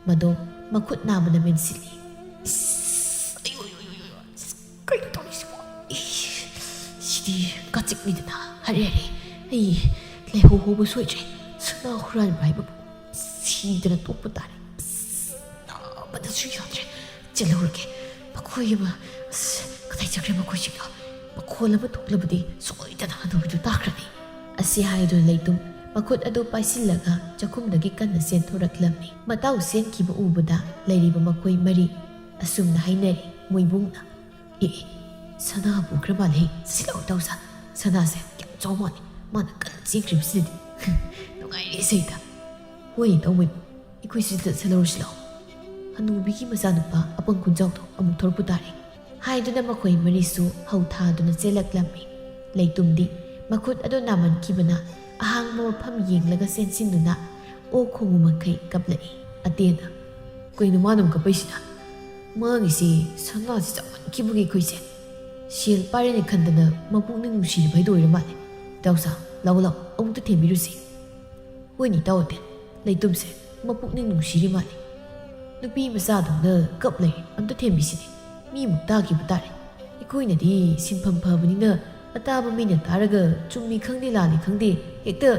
ꯃꯗꯣ ꯃꯈꯨꯠ ꯅꯥꯝꯃꯅ ꯃꯦꯟꯁꯤꯜꯂꯤ꯫ ꯏꯁ, ꯑꯌꯣ, ꯑꯌꯣ, ꯑꯌꯣ, ꯑꯌꯣ, ꯏꯁ, ꯀꯩꯅꯣ ꯇꯧꯔꯤꯁꯤꯕꯣ? ꯏꯁ, ꯁꯤꯗꯤ ꯀꯥꯆꯤꯛꯅꯤꯗꯅ꯫ ꯍꯔꯦ, ꯍꯔꯦ, ꯑꯩ ꯂꯩꯍꯧ ꯍꯧꯕ ꯁꯣꯏꯗ꯭ꯔꯦ꯫ ꯁꯅꯥ ꯍꯨꯔꯥꯟꯕ ꯍꯥꯏꯕꯕꯨ ꯁꯤꯗꯅ ꯇꯣꯛꯄ ꯇꯥꯔꯦ꯫ ꯑꯁ, ꯅꯥꯕꯗꯁꯨ ꯌꯥꯗ꯭ꯔꯦ꯫ ꯆꯦꯜꯍꯧꯔꯒꯦ꯫ ꯃꯈꯣꯏ ꯑꯃ, ꯑꯁ, ꯀꯗꯥꯏ ꯆꯠꯈ꯭ꯔꯦ ꯃꯈꯣꯏꯁꯤꯡꯗꯣ? ꯃꯈꯣꯜ ꯑꯃ ꯊꯣꯛꯂꯕꯗꯤ ꯁꯣꯏꯗꯅ ꯍꯅꯨꯕꯤꯗꯨ ꯇꯥꯈ꯭ꯔꯅꯤ꯫ ꯑꯁꯤ ꯍꯥꯏꯗꯨꯅ ꯂꯩꯇꯨꯝ ꯃꯈꯨꯠ ꯑꯗꯨ ꯄꯥꯏꯁꯤꯜꯂꯒ ꯆꯥꯛꯈꯨꯝꯗꯒꯤ ꯀꯟꯅ ꯆꯦꯟꯊꯣꯔꯛꯂꯝꯃꯤ꯫ ꯃꯇꯥꯎ ꯆꯦꯟꯈꯤꯕ ꯎꯕꯗ ꯂꯩꯔꯤꯕ ꯃꯈꯣꯏ ꯃꯔꯤ ꯑꯁꯨꯝꯅ ꯍꯥꯏꯅꯔꯤ ꯃꯣꯏꯕꯨꯡꯅ꯫ "ꯑꯦ, ꯑꯦ, ꯁꯅꯥ ꯄꯨꯈ꯭ꯔ ꯃꯥꯜꯂꯦ꯫ ꯁꯤ ꯂꯥꯛꯑꯣ ꯏꯇꯥꯎꯁꯥ꯫ ꯁꯅꯥꯁꯦ ꯀꯌꯥꯝ ꯆꯥꯎ ꯃꯥꯜꯂꯦ꯫ ꯃꯥꯅ ꯀꯟꯅ ꯆꯦꯟꯈ꯭ꯔꯤꯕꯁꯤꯗꯗꯤ꯫ ꯅꯨꯡꯉꯥꯏꯔꯦ ꯁꯤꯗ꯫ ꯍꯣꯏ ꯏꯇꯥꯎ ꯃꯣꯏꯕꯨꯡ, ꯑꯩꯈꯣꯏꯁꯨ ꯆꯠꯁꯜꯍꯧꯔꯁꯤ ꯂꯥꯛꯑꯣ꯫ ꯍꯅꯨꯕꯤꯒꯤ ꯃꯆꯥꯅꯨꯄꯥ ꯑꯄꯪ ꯈꯨꯟꯖꯥꯎꯗꯣ ꯑꯃꯨꯛ ꯊꯣꯔꯛꯄ ꯇꯥꯔꯦ" ꯍꯥꯏꯗꯨꯅ ꯃꯈꯣꯏ ꯃꯔꯤꯁꯨ ꯍꯧ ꯊꯥꯗꯨꯅ ꯆꯦꯜꯂꯛꯂꯝꯃꯤ꯫ ꯂꯩꯇꯨꯝꯗꯤ ꯃꯈꯨꯠ ꯑꯗꯨ ꯅꯥꯃꯟꯈꯤꯕꯅ ꯑꯍꯥꯡꯕ ꯃꯐꯝ ꯌꯦꯡꯂꯒ ꯆꯦꯟꯁꯤꯟꯗꯨꯅ ꯑꯣꯛ ꯈꯣꯡꯕ ꯃꯈꯩ ꯀꯞꯂꯛꯏ꯫ ꯑꯇꯦꯟꯅ, "ꯀꯩꯅꯣ ꯃꯥꯅ ꯑꯃꯨꯛ ꯀꯞꯄꯛꯏꯁꯤꯅ? ꯃꯥꯒꯤꯁꯤ ꯁꯅꯥꯁꯤ ꯆꯥꯎꯃꯟꯈꯤꯕꯒꯤ ꯑꯩꯈꯣꯏꯁꯦ ꯁꯦꯜ ꯄꯥꯏꯔꯦꯅꯦ ꯈꯟꯗꯅ ꯃꯄꯨꯛꯅꯤꯡ ꯅꯨꯡꯁꯤꯔꯤꯕ ꯍꯥꯏꯗꯣ ꯑꯣꯏꯔ ꯃꯥꯜꯂꯦ꯫ ꯏꯇꯥꯎꯁꯥ, ꯂꯥꯛꯑꯣ ꯂꯥꯛꯑꯣ, ꯑꯃꯨꯛꯇ ꯊꯦꯝꯕꯤꯔꯨꯁꯤ"꯫ ꯍꯣꯏꯅꯦ ꯏꯇꯥꯎ ꯑꯇꯦꯟ, ꯂꯩꯇꯨꯝꯁꯦ ꯃꯄꯨꯛꯅꯤꯡ ꯅꯨꯡꯁꯤꯔꯤ ꯃꯥꯜꯂꯦ꯫ ꯅꯨꯄꯤ ꯃꯆꯥꯗꯧꯅ ꯀꯞ ꯂꯩ, ꯑꯝꯇ ꯊꯦꯝꯕꯤꯁꯤꯅꯦ꯫ ꯃꯤꯃꯨꯛ ꯇꯥꯈꯤꯕ ꯇꯥꯔꯦ꯫ ꯑꯩꯈꯣꯏꯅꯗꯤ ꯁꯤꯟꯐꯝ ꯐꯕꯅꯤꯅ ꯑꯇꯥꯕ ꯃꯤꯅ ꯇꯥꯔꯒ ꯆꯨꯝꯃꯤ ꯈꯪꯗꯦ ꯂꯥꯜꯂꯤ ꯈꯪꯗꯦ ꯍꯦꯛꯇ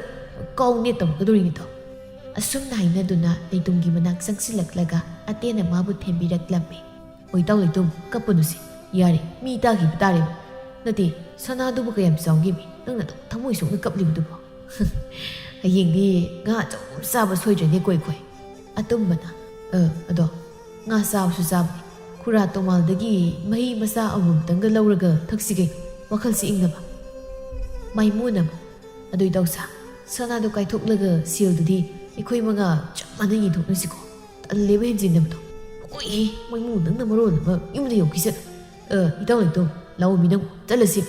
ꯀꯥꯎ ꯅꯦꯠ ꯇꯧꯔꯛꯀꯗꯧꯔꯤꯅꯤꯗꯣ꯫ ꯑꯁꯨꯝꯅ ꯍꯥꯏꯅꯗꯨꯅ ꯂꯩꯇꯨꯝꯒꯤ ꯃꯅꯥꯛ ꯆꯪꯁꯤꯜꯂꯛꯂꯒ ꯑꯇꯦꯟꯅ ꯃꯥꯕꯨ ꯊꯦꯝꯕꯤꯔꯛꯂꯝꯃꯤ꯫ "ꯑꯣꯏ ꯏꯇꯥꯎ ꯂꯩꯇꯨꯝ, ꯀꯞꯄꯅꯨꯁꯦ꯫ ꯌꯥꯔꯦ, ꯃꯤ ꯇꯥꯈꯤꯕ ꯇꯥꯔꯦꯕ꯫ ꯅꯠꯇꯦ, ꯁꯅꯥꯗꯨꯕꯨ ꯀꯌꯥꯝ ꯆꯥꯎꯒꯦꯃꯤ? ꯅꯪꯅ ꯑꯗꯨꯛ ꯊꯃꯣꯏ ꯁꯣꯛꯅ ꯀꯞꯂꯤꯕꯗꯨꯕꯣ?" "ꯍꯌꯦꯡꯗꯤ ꯉꯥ ꯑꯆꯧꯕ ꯆꯥꯕ ꯁꯣꯏꯗ꯭ꯔꯦꯅꯦ ꯀꯣꯏ ꯈꯣꯏ꯫" ꯑꯇꯨꯝꯕꯅ, "ꯑ, ꯑꯗꯣ ꯉꯥ ꯆꯥꯕꯁꯨ ꯆꯥꯕꯅꯤ꯫ ꯈꯨꯔꯥ ꯇꯣꯃꯥꯜꯗꯒꯤ ꯃꯍꯤ ꯃꯆꯥ ꯑꯃꯃꯝꯇꯪꯒ ꯂꯧꯔꯒ ꯊꯛꯁꯤ ꯀꯩꯅꯣ, ꯋꯥꯈꯜꯁꯤ ꯏꯪꯅꯕ꯫" ꯃꯥꯏꯃꯨꯅ ꯑꯃꯨꯛ, "ꯑꯗꯨ ꯏꯇꯥꯎꯁꯥ, ꯁꯅꯥꯗꯣ ꯀꯥꯏꯊꯣꯛꯂꯒ ꯁꯦꯜꯗꯨꯗꯤ ꯑꯩꯈꯣꯏ ꯃꯉꯥ ꯆꯞ ꯃꯥꯟꯅ ꯌꯦꯟꯊꯣꯛꯅꯁꯤꯀꯣ꯫ ꯇꯜꯂꯦꯕ ꯍꯦꯟꯖꯤꯟꯅꯕꯗꯣ꯫ ꯍꯣꯏꯍꯦ, ꯃꯣꯏꯃꯨ ꯅꯪꯅ ꯃꯔꯣꯜ ꯑꯃ ꯌꯨꯝꯗ ꯌꯧꯈꯤꯁꯅꯨ꯫ ꯑ, ꯏꯇꯥꯎ ꯂꯩꯇꯣꯝ, ꯂꯥꯛꯑꯣ ꯃꯤ ꯅꯪ, ꯆꯠꯂꯁꯤ꯫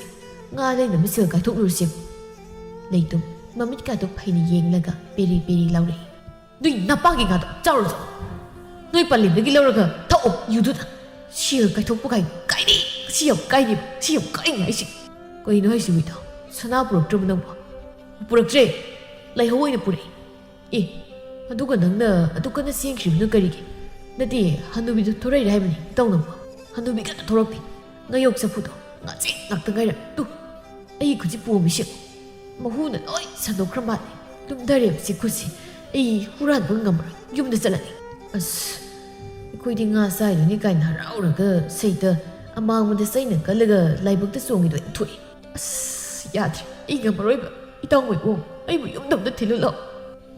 ꯉꯥ ꯂꯩꯅꯕ ꯁꯦꯜ ꯀꯥꯏꯊꯣꯛꯂꯨꯔꯁꯦ꯫" ꯂꯩꯇꯣꯝ ꯃꯃꯤꯠꯀꯥꯗꯣ ꯐꯩꯅ ꯌꯦꯡꯂꯒ ꯄꯦꯔꯤ ꯄꯦꯔꯤ ꯂꯥꯎꯔꯛꯏ꯫ "ꯅꯣꯏ ꯅꯄꯥꯒꯤ ꯉꯥꯗꯣ ꯆꯥꯔꯨꯔꯣ ꯆꯠꯂꯣ꯫ ꯅꯣꯏ ꯄꯂꯦꯝꯗꯒꯤ ꯂꯧꯔꯒ ꯊꯛꯑꯣ ꯌꯨꯗꯨꯗ꯫ ꯁꯦꯜ ꯀꯥꯏꯊꯣꯛꯄ ꯀꯥꯏ ꯀꯥꯏꯅꯤ꯫ ꯁꯤ ꯌꯥꯝ ꯀꯥꯏꯅꯤ꯫ ꯁꯤ ꯌꯥꯝ ꯀꯥꯏꯅꯤ ꯍꯥꯏꯁꯤ꯫ ꯀꯩꯅꯣ ꯍꯥꯏꯁꯤꯕꯨ ꯏꯇꯥꯎ? ꯁꯅꯥ ꯄꯨꯔꯛꯇ꯭ꯔꯕ ꯅꯪꯕꯣ? ꯄꯨꯔꯛꯇ꯭ꯔꯦ꯫ ꯂꯥꯏꯍꯧ ꯑꯣꯏꯅ ꯄꯨꯔꯛꯏ꯫ ꯑꯦ, ꯑꯗꯨꯒ ꯅꯪꯅ ꯑꯗꯨ ꯀꯟꯅ ꯆꯦꯟꯈ꯭ꯔꯤꯕꯗꯨ ꯀꯔꯤꯒꯤ? ꯅꯠꯇꯦ, ꯍꯅꯨꯕꯤꯗꯨ ꯊꯣꯔꯛꯏꯔ ꯍꯥꯏꯕꯅꯤ ꯏꯇꯥꯎ ꯅꯪꯕꯣ꯫ ꯍꯅꯨꯕꯤ ꯀꯟꯅ ꯊꯣꯔꯛꯇꯦ꯫ ꯉꯥꯌꯣꯛ ꯆꯐꯨꯗꯣ ꯉꯥꯆꯤꯛ ꯉꯥꯛꯇ ꯉꯥꯏꯔꯦ꯫ ꯇꯨ, ꯑꯩꯒꯤ ꯈꯨꯠꯁꯤ ꯄꯣꯝꯃꯤꯁꯤ ꯌꯦꯡꯉꯨ꯫ ꯃꯍꯨꯅ ꯂꯣꯏ ꯁꯟꯗꯣꯛꯈ꯭ꯔ ꯃꯥꯜꯂꯦ꯫ ꯂꯨꯝꯊꯔꯦꯕ ꯁꯤ ꯈꯨꯠꯁꯤ꯫ ꯑꯩ ꯍꯨꯔꯥꯟꯕ ꯉꯝꯃꯔꯣꯏ꯫ ꯌꯨꯝꯗ ꯆꯠꯂꯅꯤ꯫ ꯑꯁ, ꯑꯩꯈꯣꯏꯗꯤ ꯉꯥ ꯆꯥꯏꯗꯣꯏꯅꯤ ꯀꯥꯏꯅ ꯍꯔꯥꯎꯔꯒ ꯁꯩꯇ ꯑꯃꯥꯡꯕꯗ ꯆꯩꯅ ꯀꯜꯂꯒ ꯂꯥꯏꯕꯛꯇ ꯆꯣꯡꯉꯤꯗꯣ ꯑꯩꯅ ꯊꯣꯛꯏ꯫ ꯑꯁ, ꯌꯥꯗ꯭ꯔꯦ꯫ ꯑꯩ ꯉꯝꯃꯔꯣꯏꯕ꯫ ꯏꯇꯥꯎ ꯃꯣꯏꯕꯨꯡ, ꯑꯩꯕꯨ ꯌꯨꯝꯗ ꯑꯝꯇ ꯊꯤꯜꯂꯨ ꯂꯥꯎ꯫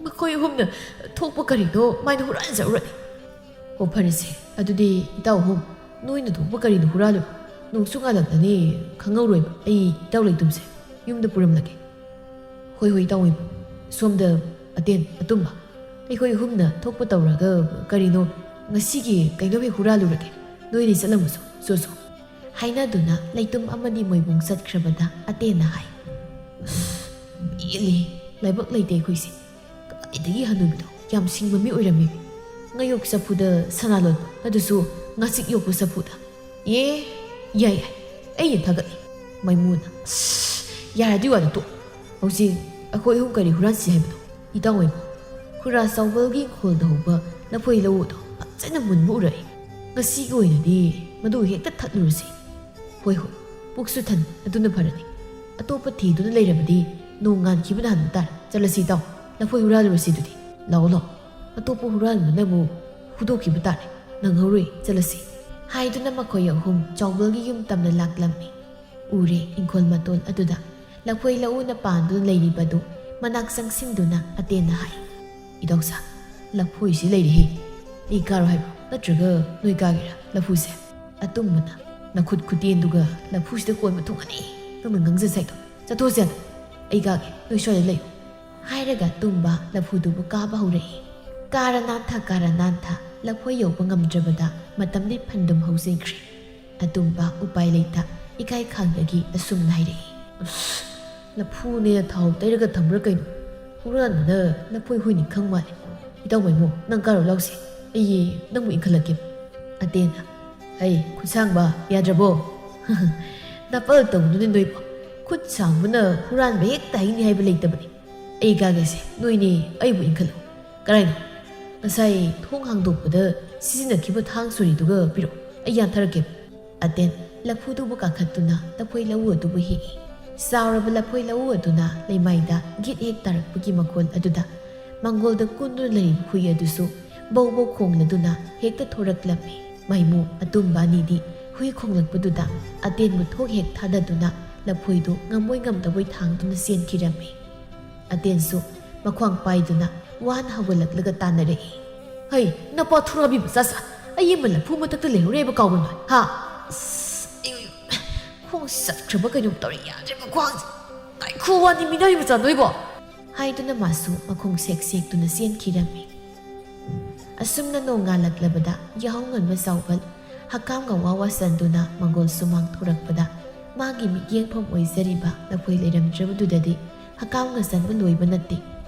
ꯃꯈꯣꯏ ꯑꯍꯨꯝꯅ ꯊꯣꯛꯄ ꯀꯔꯤꯅꯣ ꯃꯥꯏꯅ ꯍꯨꯔꯥꯟꯖꯔꯨꯔꯅꯤ꯫ ꯑꯣ, ꯐꯔꯦꯁꯦ꯫ ꯑꯗꯨꯗꯤ ꯏꯇꯥꯎ ꯑꯍꯨꯝ, ꯅꯣꯏꯅ ꯊꯣꯛꯄ ꯀꯔꯤꯅꯣ ꯍꯨꯔꯥꯜꯂꯨ꯫ ꯅꯣꯡꯁꯨ ꯉꯥꯜꯂꯛꯂꯅꯤ, ꯈꯪꯍꯧꯔꯣꯏꯕ꯫ ꯑꯩ ꯏꯇꯥꯎ ꯂꯩꯇꯨꯝꯁꯦ ꯌꯨꯝꯗ ꯄꯨꯔꯝꯂꯒꯦ꯫ ꯍꯣꯏ, ꯍꯣꯏ, ꯏꯇꯥꯎ ꯃꯣꯏꯕꯨꯡ꯫ ꯁꯣꯝꯗ ꯑꯇꯦꯟ, ꯑꯇꯨꯝꯕ꯫ ꯑꯩꯈꯣꯏ ꯑꯍꯨꯝꯅ ꯊꯣꯛꯄ ꯇꯧꯔꯒ ꯀꯔꯤꯅꯣ ꯉꯁꯤꯒꯤ ꯀꯩꯅꯣ ꯍꯦꯛ ꯍꯨꯔꯥꯜꯂꯨꯔꯒꯦ꯫ ꯅꯣꯏꯅꯤ ꯆꯠꯂꯝꯃꯨꯁꯨ, ꯆꯣ, ꯆꯣ꯫ ꯍꯥꯏꯅꯗꯨꯅ ꯂꯩꯇꯨꯝ ꯑꯃꯗꯤ ꯃꯣꯏꯕꯨꯡ ꯆꯠꯈ꯭ꯔꯕꯗ ꯑꯇꯦꯟꯅ ꯍꯥꯏ, "ꯑꯁ, ꯄꯦꯜꯂꯦ꯫ ꯂꯥꯏꯕꯛ ꯂꯩꯇꯦ ꯑꯩꯈꯣꯏꯁꯦ꯫ ꯀꯗꯥꯏꯗꯒꯤ ꯍꯅꯨꯕꯤꯗꯣ ꯌꯥꯝ ꯁꯤꯡꯕ ꯃꯤ ꯑꯣꯏꯔꯝꯃꯤ꯫ ꯉꯥꯌꯣꯛ ꯆꯐꯨꯗ ꯁꯅꯥ ꯂꯣꯟꯕ, ꯑꯗꯨꯁꯨ ꯉꯥꯆꯤꯛ ꯌꯣꯛꯄ ꯆꯐꯨꯗ꯫ ꯑꯦ, ꯌꯥꯏ, ꯌꯥꯏ, ꯑꯩꯅ ꯊꯥꯒꯠꯂꯤ꯫" ꯃꯥꯏꯃꯨꯅ, "ꯑꯁ, ꯌꯥꯔꯦ, ꯑꯗꯨꯏ ꯋꯥꯗꯣ ꯇꯣꯛ꯫ ꯍꯧꯖꯤꯛ ꯑꯩꯈꯣꯏ ꯑꯍꯨꯝ ꯀꯔꯤ ꯍꯨꯔꯥꯟꯁꯤ ꯍꯥꯏꯕꯅꯣ?" ꯏꯇꯥꯎ ꯃꯣꯏꯕꯨꯡ, ꯈꯨꯔꯥ ꯆꯥꯎꯕꯜꯒꯤ ꯏꯪꯈꯣꯜꯗ ꯍꯧꯕ ꯂꯐꯣꯏ ꯂꯧꯎꯗꯣ ꯐꯖꯅ ꯃꯨꯟꯕ ꯎꯔꯛꯏ꯫ ꯉꯁꯤꯒꯤ ꯑꯣꯏꯅꯗꯤ ꯃꯗꯨ ꯍꯦꯛꯇ ꯊꯠꯂꯨꯔꯁꯤ꯫ ꯍꯣꯏ, ꯍꯣꯏ, ꯄꯨꯛꯁꯨ ꯊꯟ, ꯑꯗꯨꯅ ꯐꯔꯅꯤ꯫ ꯑꯇꯣꯞꯄ ꯊꯤꯗꯨꯅ ꯂꯩꯔꯕꯗꯤ ꯅꯣꯡ ꯉꯥꯟꯈꯤꯕꯅ ꯍꯥꯟꯕ ꯇꯥꯔꯦ꯫ ꯆꯠꯂꯁꯤ ꯏꯇꯥꯎ, ꯂꯐꯣꯏ ꯍꯨꯔꯥꯜꯂꯨꯔꯁꯤ ꯑꯗꯨꯗꯤ꯫ ꯂꯥꯛꯑꯣ, ꯂꯥꯛꯑꯣ꯫ ꯑꯇꯣꯞꯄ ꯍꯨꯔꯥꯟꯕꯅ ꯑꯃꯨꯛ ꯍꯨꯗꯣꯛꯈꯤꯕ ꯇꯥꯔꯦ꯫ ꯅꯪꯍꯧꯔꯣꯏ, ꯆꯠꯂꯁꯤ꯫ ꯍꯥꯏꯗꯨꯅ ꯃꯈꯣꯏ ꯑꯍꯨꯝ ꯆꯥꯎꯕꯜꯒꯤ ꯌꯨꯝ ꯇꯝꯅ ꯂꯥꯛꯂꯝꯃꯤ꯫ ꯎꯔꯦ ꯏꯪꯈꯣꯜ ꯃꯇꯣꯜ ꯑꯗꯨꯗ ꯂꯐꯣꯏ ꯂꯧꯎꯅ ꯄꯥꯟꯗꯨꯅ ꯂꯩꯔꯤꯕꯗꯨ ꯃꯅꯥꯛ ꯆꯪꯁꯤꯟꯗꯨꯅ ꯑꯇꯦꯟꯅ ꯍꯥꯏ, "ꯏꯇꯥꯎꯁꯥ, ꯂꯐꯣꯏꯁꯤ ꯂꯩꯔꯦꯍꯦ꯫ ꯑꯩ ꯀꯥꯔꯣ ꯍꯥꯏꯕ꯭ꯔꯣ? ꯅꯠꯇ꯭ꯔꯒ ꯅꯣꯏ ꯀꯥꯒꯦꯔꯥ ꯂꯐꯨꯁꯦ?" ꯑꯇꯨꯝꯕꯅ, "ꯅꯈꯨꯠ ꯈꯨꯇꯦꯟꯗꯨꯒ ꯂꯐꯨꯁꯤꯗ ꯀꯣꯟꯕ ꯊꯨꯡꯒꯅꯤ꯫ ꯅꯪꯅ ꯉꯥꯡꯖ ꯁꯥꯏꯗꯣ꯫ ꯆꯠꯊꯣꯛꯑꯁꯦ ꯑꯗꯣ꯫ ꯑꯩ ꯀꯥꯒꯦ, ꯅꯣꯏ ꯁ꯭ꯋꯥꯏꯗ ꯂꯩꯌꯨ꯫" ꯍꯥꯏꯔꯒ ꯑꯇꯨꯝꯕ ꯂꯐꯨꯗꯨꯕꯨ ꯀꯥꯕ ꯍꯧꯔꯛꯏ꯫ ꯀꯥꯔ ꯅꯥꯟꯊ, ꯀꯥꯔ ꯅꯥꯟꯊ ꯂꯐꯣꯏ ꯌꯧꯕ ꯉꯝꯗ꯭ꯔꯕꯗ ꯃꯇꯝꯗꯤ ꯐꯟꯗꯨꯝ ꯍꯧꯖꯤꯟꯈ꯭ꯔꯦ꯫ ꯑꯇꯨꯝꯕ ꯎꯄꯥꯏ ꯂꯩꯇ ꯏꯀꯥꯏ ꯈꯥꯡꯗꯒꯤ ꯑꯁꯨꯝꯅ ꯍꯥꯏꯔꯛꯏ, "ꯑꯁ, ꯂꯐꯨꯅꯦ ꯊꯥꯎ ꯇꯩꯔꯒ ꯊꯝꯕ꯭ꯔꯥ ꯀꯩꯅꯣ? ꯍꯨꯔꯥꯟꯕꯅ ꯂꯐꯣꯏ ꯍꯨꯏꯅꯤ ꯈꯪ ꯃꯥꯜꯂꯦ꯫ ꯏꯇꯥꯎ ꯃꯥꯏꯃꯣ, ꯅꯪ ꯀꯥꯔꯨ ꯂꯥꯎꯁꯦ, ꯑꯩ ꯅꯪꯕꯨ ꯏꯟꯈꯠꯂꯛꯀꯦ꯫" ꯑꯇꯦꯟꯅ, "ꯑꯩ ꯈꯨꯠꯁꯥꯡꯕ, ꯌꯥꯗ꯭ꯔꯕꯣ?" "ꯅꯥꯄꯜ ꯇꯧꯗꯨꯅ ꯅꯣꯏꯕꯣ꯫ ꯈꯨꯠ ꯁꯥꯡꯕꯅ ꯍꯨꯔꯥꯟꯕ ꯍꯦꯛꯇ ꯍꯩꯅꯤ ꯍꯥꯏꯕ ꯂꯩꯇꯕꯅꯤ꯫ ꯑꯩ ꯀꯥꯒꯦꯁꯦ, ꯅꯣꯏꯅꯤ ꯑꯩꯕꯨ ꯏꯟꯈꯠꯂꯨ꯫ ꯀꯔꯥꯏꯅꯣ? ꯉꯁꯥꯏ ꯊꯣꯡ ꯍꯥꯡꯗꯣꯛꯄꯗ ꯁꯤꯖꯤꯟꯅꯈꯤꯕ ꯊꯥꯡ ꯁꯣꯔꯤꯗꯨꯒ ꯄꯤꯔꯛꯎ, ꯑꯩ ꯌꯥꯟꯊꯔꯛꯀꯦ꯫" ꯑꯇꯦꯟ ꯂꯐꯨꯗꯨꯕꯨ ꯀꯥꯈꯠꯇꯨꯅ ꯂꯐꯣꯏ ꯂꯧꯎ ꯑꯗꯨꯕꯨ ꯍꯦꯛꯏ꯫ ꯆꯥꯎꯔꯕ ꯂꯐꯣꯏ ꯂꯧꯎ ꯑꯗꯨꯅ ꯂꯩꯃꯥꯏꯗ ꯒꯤꯠ ꯍꯦꯛ ꯇꯥꯔꯛꯄꯒꯤ ꯃꯈꯣꯜ ꯑꯗꯨꯗ ꯃꯪꯒꯣꯜꯗ ꯀꯨꯟꯗꯨꯅ ꯂꯩꯔꯤꯕ ꯍꯨꯏ ꯑꯗꯨꯁꯨ ꯕꯧ ꯕꯧ ꯈꯣꯡꯂꯗꯨꯅ ꯍꯦꯛꯇ ꯊꯣꯔꯛꯂꯝꯃꯤ꯫ ꯃꯥꯏꯃꯨ ꯑꯇꯨꯝꯕ ꯑꯅꯤꯗꯤ ꯍꯨꯏ ꯈꯣꯡꯂꯛꯄꯗꯨꯗ ꯑꯇꯦꯟꯕꯨ ꯊꯣꯛ ꯍꯦꯛ ꯊꯥꯗꯗꯨꯅ ꯂꯐꯣꯏꯗꯨ ꯉꯝꯃꯣꯏ ꯉꯝꯗꯕꯣꯏ ꯊꯥꯡꯗꯨꯅ ꯆꯦꯟꯈꯤꯔꯝꯃꯤ꯫ ꯑꯇꯦꯟꯁꯨ ꯃꯈ꯭ꯋꯥꯡ ꯄꯥꯏꯗꯨꯅ ꯋꯥꯅ ꯍꯧꯒꯠꯂꯛꯂꯒ ꯇꯥꯟꯅꯔꯛꯏ꯫ "ꯍꯩ, ꯅꯄꯥ ꯊꯨꯔꯥꯕꯤ ꯃꯆꯥꯁꯥ, ꯑꯩ ꯑꯃ ꯂꯐꯨ ꯃꯊꯛꯇ ꯂꯩꯍꯧꯔꯦꯕ ꯀꯥꯎꯕ ꯃꯥꯜ, ꯍꯥ? ꯑꯁ, ꯑꯩ ꯈꯣꯡ ꯆꯠꯈ꯭ꯔꯕ ꯀꯩꯅꯣꯝ ꯇꯧꯔꯦ, ꯌꯥꯗ꯭ꯔꯦꯕ ꯈ꯭ꯋꯥꯡꯁꯦ꯫ ꯉꯥꯏꯈꯣ, ꯋꯥꯅꯤ ꯃꯤꯅꯥꯏ ꯃꯆꯥ ꯅꯣꯏꯕꯣ!" ꯍꯥꯏꯗꯨꯅ ꯃꯥꯁꯨ ꯃꯈꯣꯡ ꯁꯦꯛ ꯁꯦꯛꯇꯨꯅ ꯆꯦꯟꯈꯤꯔꯝꯃꯤ꯫ ꯑꯁꯨꯝꯅ ꯅꯣꯡ ꯉꯥꯜꯂꯛꯂꯕꯗ ꯌꯥꯍꯧ ꯉꯟꯕ ꯆꯥꯎꯕꯜ ꯍꯀꯥꯝꯒ ꯋꯥ ꯋꯥ ꯆꯟꯗꯨꯅ ꯃꯪꯒꯣꯜ ꯁꯨꯃꯥꯡ ꯊꯣꯔꯛꯄꯗ ꯃꯥꯒꯤ ꯃꯤꯠꯌꯦꯡꯐꯝ ꯑꯣꯏꯖꯔꯤꯕ ꯂꯐꯣꯏ ꯂꯩꯔꯝꯗ꯭ꯔꯕꯗꯨꯗꯗꯤ ꯍꯀꯥꯝꯒ ꯆꯟꯕ ꯂꯣꯏꯕ ꯅꯠꯇꯦ꯫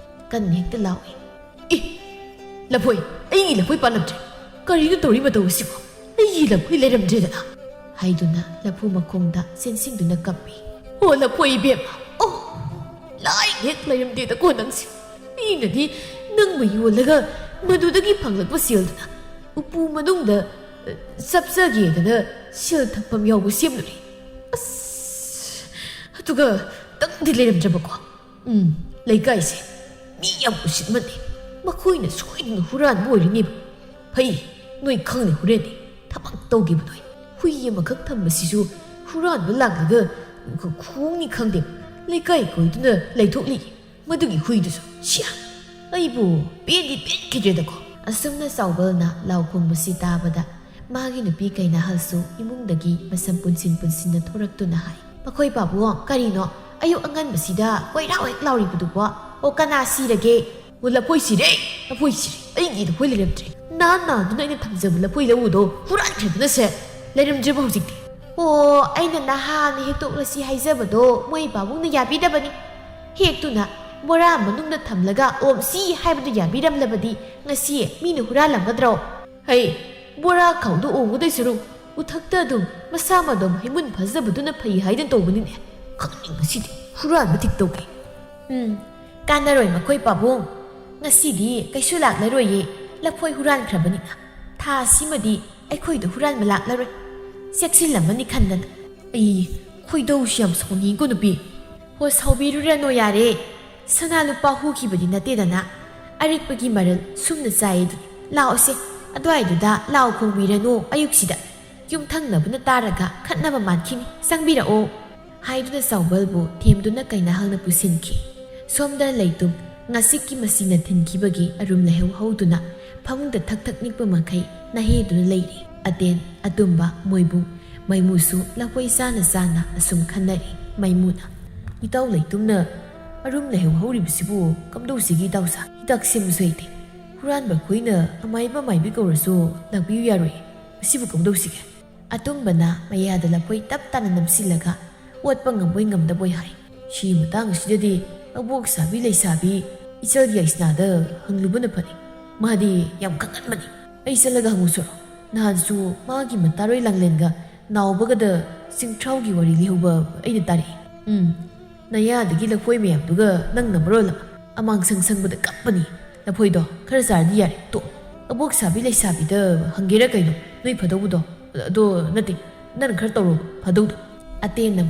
ꯀꯟꯅ ꯍꯦꯛꯇ ꯂꯥꯎꯏ꯫ "ꯑꯦ! ꯂꯐꯣꯏ! ꯑꯩꯒꯤ ꯂꯐꯣꯏ ꯄꯥꯜꯂꯝꯗ꯭ꯔꯦ! ꯀꯔꯤꯅꯣ ꯇꯧꯔꯤ ꯃꯇꯧ ꯑꯁꯤꯕꯣ? ꯑꯩꯒꯤ ꯂꯐꯣꯏ ꯂꯩꯔꯝꯗ꯭ꯔꯦꯗꯅ!" ꯍꯥꯏꯗꯨꯅ ꯂꯐꯨ ꯃꯈꯣꯡꯗ ꯆꯦꯟꯁꯤꯟꯗꯨꯅ ꯀꯞꯄꯤ꯫ "ꯑꯣ ꯂꯐꯣꯏ ꯏꯕꯦꯝꯃ! ꯑꯣ! ꯂꯥꯏ ꯍꯦꯛ ꯂꯩꯔꯝꯗꯦꯗꯀꯣ ꯅꯪꯁꯦ! ꯃꯤꯅꯗꯤ ꯅꯪꯕꯨ ꯌꯣꯜꯂꯒ ꯃꯗꯨꯗꯒꯤ ꯐꯪꯂꯛꯄ ꯁꯦꯜꯗꯨꯅ ꯎꯄꯨ ꯃꯅꯨꯡꯗ, ꯑ, ꯆꯞꯆꯒꯦꯗꯅ ꯁꯦꯜ ꯊꯝꯐꯝ ꯌꯥꯎꯕ ꯁꯦꯝꯂꯨꯔꯦ꯫ ꯑꯁ! ꯑꯗꯨꯒ ꯅꯪꯗꯤ ꯂꯩꯔꯝꯗ꯭ꯔꯕꯀꯣ? ꯎꯝ, ꯂꯩꯀꯥꯏꯁꯦ ꯃꯤ ꯌꯥꯝ ꯎꯁꯤꯠꯃꯟꯗꯦ꯫ ꯃꯈꯣꯏꯅ ꯁꯣꯏꯗꯅ ꯍꯨꯔꯥꯟꯕ ꯑꯣꯏꯔꯤꯅꯦꯕ꯫ ꯐꯩ, ꯅꯣꯏ ꯈꯪꯅꯤ ꯍꯣꯔꯦꯟꯗꯤ ꯊꯕꯛ ꯇꯧꯒꯦꯕ ꯅꯣꯏ꯫ ꯍꯨꯏ ꯑꯃꯈꯛ ꯊꯝꯕꯁꯤꯁꯨ ꯍꯨꯔꯥꯟꯕ ꯂꯥꯛꯂꯒ ꯈꯣꯡꯅꯤ ꯈꯪꯗꯦ, ꯂꯩꯀꯥꯏ ꯀꯣꯏꯗꯨꯅ ꯂꯩꯊꯣꯛꯂꯤ꯫ ꯃꯗꯨꯒꯤ ꯍꯨꯏꯗꯨꯁꯨ, ꯁꯤꯌꯥ! ꯑꯩꯕꯨ ꯄꯦꯟꯗꯤ ꯄꯦꯟꯈꯤꯗ꯭ꯔꯦꯗꯀꯣ!" ꯑꯁꯨꯝꯅ ꯆꯥꯎꯕꯜꯅ ꯂꯥꯎ ꯈꯣꯡꯕꯁꯤ ꯇꯥꯕꯗ ꯃꯥꯒꯤ ꯅꯨꯄꯤ ꯀꯩꯅꯥꯍꯜꯁꯨ ꯏꯃꯨꯡꯗꯒꯤ ꯃꯁꯝ ꯄꯨꯟꯁꯤꯟ ꯄꯨꯟꯁꯤꯟꯅ ꯊꯣꯔꯛꯇꯨꯅ ꯍꯥꯏ, "ꯃꯈꯣꯏ ꯄꯥꯕꯨꯡ, ꯀꯔꯤꯅꯣ ꯑꯌꯨꯛ ꯑꯉꯟꯕꯁꯤꯗ ꯀꯣꯏꯔꯥꯎ ꯍꯦꯛ ꯂꯥꯎꯔꯤꯕꯗꯨꯕꯣ? ꯑꯣ, ꯀꯅꯥ ꯁꯤꯔꯒꯦ?" "ꯑꯣ, ꯂꯐꯣꯏ ꯁꯤꯔꯦ! ꯂꯐꯣꯏ ꯁꯤꯔꯦ! ꯑꯩꯒꯤ ꯂꯐꯣꯏ ꯂꯩꯔꯝꯗ꯭ꯔꯦ! ꯅꯍꯥꯟ ꯅꯍꯥꯟꯗꯨꯅ ꯑꯩꯅ ꯊꯝꯖꯕ ꯂꯐꯣꯏ ꯂꯧꯎꯗꯣ ꯍꯨꯔꯥꯟꯈ꯭ꯔꯦꯗꯅ ꯁꯦ! ꯂꯩꯔꯝꯗ꯭ꯔꯦꯕ ꯍꯧꯖꯤꯛꯇꯤ!" "ꯑꯣ, ꯑꯩꯅ ꯅꯍꯥꯟ ꯍꯦꯛꯇꯣꯛꯂꯁꯤ ꯍꯥꯏꯖꯕꯗꯣ ꯃꯣꯏ ꯄꯥꯕꯨꯡꯅ ꯌꯥꯕꯤꯗꯕꯅꯤ꯫ ꯍꯦꯛꯇꯨꯅ ꯕꯣꯔꯥ ꯃꯅꯨꯡꯗ ꯊꯝꯂꯒ ꯑꯣꯝꯁꯤ ꯍꯥꯏꯕꯗꯨ ꯌꯥꯕꯤꯔꯝꯂꯕꯗꯤ ꯉꯁꯤ ꯃꯤꯅ ꯍꯨꯔꯥꯜꯂꯝꯒꯗ꯭ꯔꯣ?" "ꯍꯩ, ꯕꯣꯔꯥ ꯈꯥꯎꯗꯨ ꯑꯣꯝꯒꯗꯣꯏ ꯁꯔꯨꯛ ꯎꯊꯛꯇ ꯑꯗꯨꯝ ꯃꯁꯥ ꯃꯗꯣꯝ ꯍꯩꯃꯨꯟ ꯐꯖꯕꯗꯨꯅ ꯐꯩ ꯍꯥꯏꯗꯅ ꯇꯧꯕꯅꯤꯅꯦ꯫ ꯈꯪꯅꯤꯡꯕꯁꯤꯗꯤ ꯍꯨꯔꯥꯟꯕ ꯊꯤꯛ ꯇꯧꯒꯦ꯫ ꯎꯝ, ꯀꯥꯟꯅꯔꯣꯏ ꯃꯈꯣꯏ ꯄꯥꯕꯨꯡ꯫ ꯉꯁꯤꯗꯤ ꯀꯩꯁꯨ ꯂꯥꯛꯂꯔꯣꯏꯌꯦ, ꯂꯐꯣꯏ ꯍꯨꯔꯥꯟꯈ꯭ꯔꯕꯅꯤꯅ꯫ ꯊꯥ ꯑꯁꯤꯃꯗꯤ ꯑꯩꯈꯣꯏꯗ ꯍꯨꯔꯥꯟꯕ ꯂꯥꯛꯂꯔꯣꯏ꯫ ꯆꯦꯛꯁꯤꯜꯂꯝꯃꯅꯤ ꯈꯟꯗꯅ꯫ ꯑꯩ ꯈꯣꯏꯗꯧꯁꯤ ꯌꯥꯝ ꯁꯥꯎꯅꯤꯡꯉꯤꯀꯣ ꯅꯨꯄꯤ꯫ ꯍꯣ, ꯁꯥꯎꯕꯤꯔꯨꯔꯅꯣ ꯌꯥꯔꯦ꯫ ꯁꯅꯥ ꯂꯨꯄꯥ ꯍꯨꯈꯤꯕꯗꯤ ꯅꯠꯇꯦꯗꯅ꯫ ꯑꯔꯤꯛꯄꯒꯤ ꯃꯔꯜ ꯁꯨꯝꯅ ꯆꯥꯏꯌꯦꯗꯨꯅꯤ꯫ ꯂꯥꯛꯑꯣꯁꯦ, ꯑꯗꯨꯋꯥꯏꯗꯨꯗ ꯂꯥꯎ ꯈꯣꯡꯕꯤꯔꯅꯨ ꯑꯌꯨꯛꯁꯤꯗ꯫ ꯌꯨꯝꯊꯪꯅꯕꯅ ꯇꯥꯔꯒ ꯈꯠꯅꯕ ꯃꯥꯟꯈꯤꯅꯤ꯫ ꯆꯪꯕꯤꯔꯛꯑꯣ꯫ ꯍꯥꯏꯗꯨꯅ ꯆꯥꯎꯕꯜꯕꯨ ꯊꯦꯝꯗꯨꯅ ꯀꯩꯅꯥꯍꯜꯅ ꯄꯨꯁꯤꯟꯈꯤ꯫ ꯁꯣꯝꯗ ꯂꯩꯇꯨꯝ ꯉꯥꯁꯤꯛꯀꯤ ꯃꯁꯤꯅ ꯊꯤꯟꯈꯤꯕꯒꯤ ꯑꯔꯨꯝ ꯂꯩꯍꯧ ꯍꯧꯗꯨꯅ ꯐꯃꯨꯡꯗ ꯊꯛ ꯊꯛ ꯅꯤꯛꯄ ꯃꯈꯩ ꯅꯍꯦꯗꯨꯅ ꯂꯩꯔꯤ꯫ ꯑꯇꯦꯟ, ꯑꯇꯨꯝꯕ, ꯃꯣꯏꯕꯨꯡ, ꯃꯩꯃꯨꯁꯨ ꯂꯐꯣꯏ ꯆꯥꯅ ꯆꯥꯅ ꯑꯁꯨꯝ ꯈꯟꯅꯔꯤ꯫ ꯃꯩꯃꯨꯅ, "ꯏꯇꯥꯎ ꯂꯩꯇꯨꯝꯅ ꯑꯔꯨꯝ ꯂꯩꯍꯧ ꯍꯧꯔꯤꯕꯁꯤꯕꯨ ꯀꯝꯗꯧꯁꯤꯒꯦ ꯏꯇꯥꯎꯁꯥ? ꯍꯤꯗꯥꯛ ꯁꯦꯝꯕꯁꯨ ꯍꯩꯇꯦ꯫ ꯍꯨꯔꯥꯟꯕ ꯑꯩꯈꯣꯏꯅ ꯑꯃꯥꯏꯕ ꯃꯥꯏꯕꯤ ꯀꯧꯔꯁꯨ ꯂꯥꯛꯄꯤꯌꯨ ꯌꯥꯔꯣꯏ꯫ ꯃꯁꯤꯕꯨ ꯀꯝꯗꯧꯁꯤꯒꯦ?" ꯑꯇꯨꯝꯕꯅ ꯃꯌꯥꯗ ꯂꯐꯣꯏ ꯇꯞ ꯇꯥꯅ ꯅꯝꯁꯤꯜꯂꯒ ꯑꯣꯠꯄ ꯉꯝꯕꯣꯏ ꯉꯝꯗꯕꯣꯏ ꯍꯥꯏ꯫ "ꯁꯤ ꯃꯇꯥꯡ ꯑꯁꯤꯗꯗꯤ ꯑꯕꯣꯛ ꯁꯥꯕꯤ ꯂꯩꯁꯥꯕꯤ ꯏꯆꯜ ꯌꯥꯏꯁꯅꯥꯗ ꯍꯪꯂꯨꯕꯅ ꯐꯅꯤ꯫ ꯃꯥꯗꯤ ꯌꯥꯝ ꯈꯪꯒꯟꯕꯅꯤ꯫ ꯑꯩ ꯆꯠꯂꯒ ꯍꯪꯉꯨꯁꯨꯔꯣ? ꯅꯍꯥꯟꯁꯨ ꯃꯥꯒꯤ ꯃꯇꯥꯔꯣꯏ ꯂꯥꯡꯂꯦꯟꯒ ꯅꯥꯎꯕꯒꯗ ꯆꯤꯡꯊ꯭ꯔꯥꯎꯒꯤ ꯋꯥꯔꯤ ꯂꯤꯍꯧꯕ ꯑꯩꯅ ꯇꯥꯔꯛꯏ꯫ ꯎꯝ, ꯅꯌꯥꯗꯒꯤ ꯂꯐꯣꯏ ꯃꯌꯥꯝꯗꯨꯒ ꯅꯪꯅ ꯃꯔꯣꯜ ꯑꯃ ꯑꯃꯥꯡ ꯁꯪ ꯁꯪꯕꯗ ꯀꯞꯄꯅꯤ꯫ ꯂꯐꯣꯏꯗꯣ ꯈꯔ ꯆꯥꯔꯗꯤ ꯌꯥꯔꯦ, ꯇꯣꯛ꯫ ꯑꯕꯣꯛ ꯁꯥꯕꯤ ꯂꯩꯁꯥꯕꯤꯗ ꯍꯪꯒꯦꯔꯥ ꯀꯩꯅꯣ, ꯅꯣꯏ ꯐꯗꯧꯕꯗꯣ? ꯑꯗꯣ ꯅꯠꯇꯦ, ꯅꯪ ꯈꯔ ꯇꯧꯔꯣ ꯐꯗꯧꯗꯣ꯫ ꯑꯇꯦꯟꯅ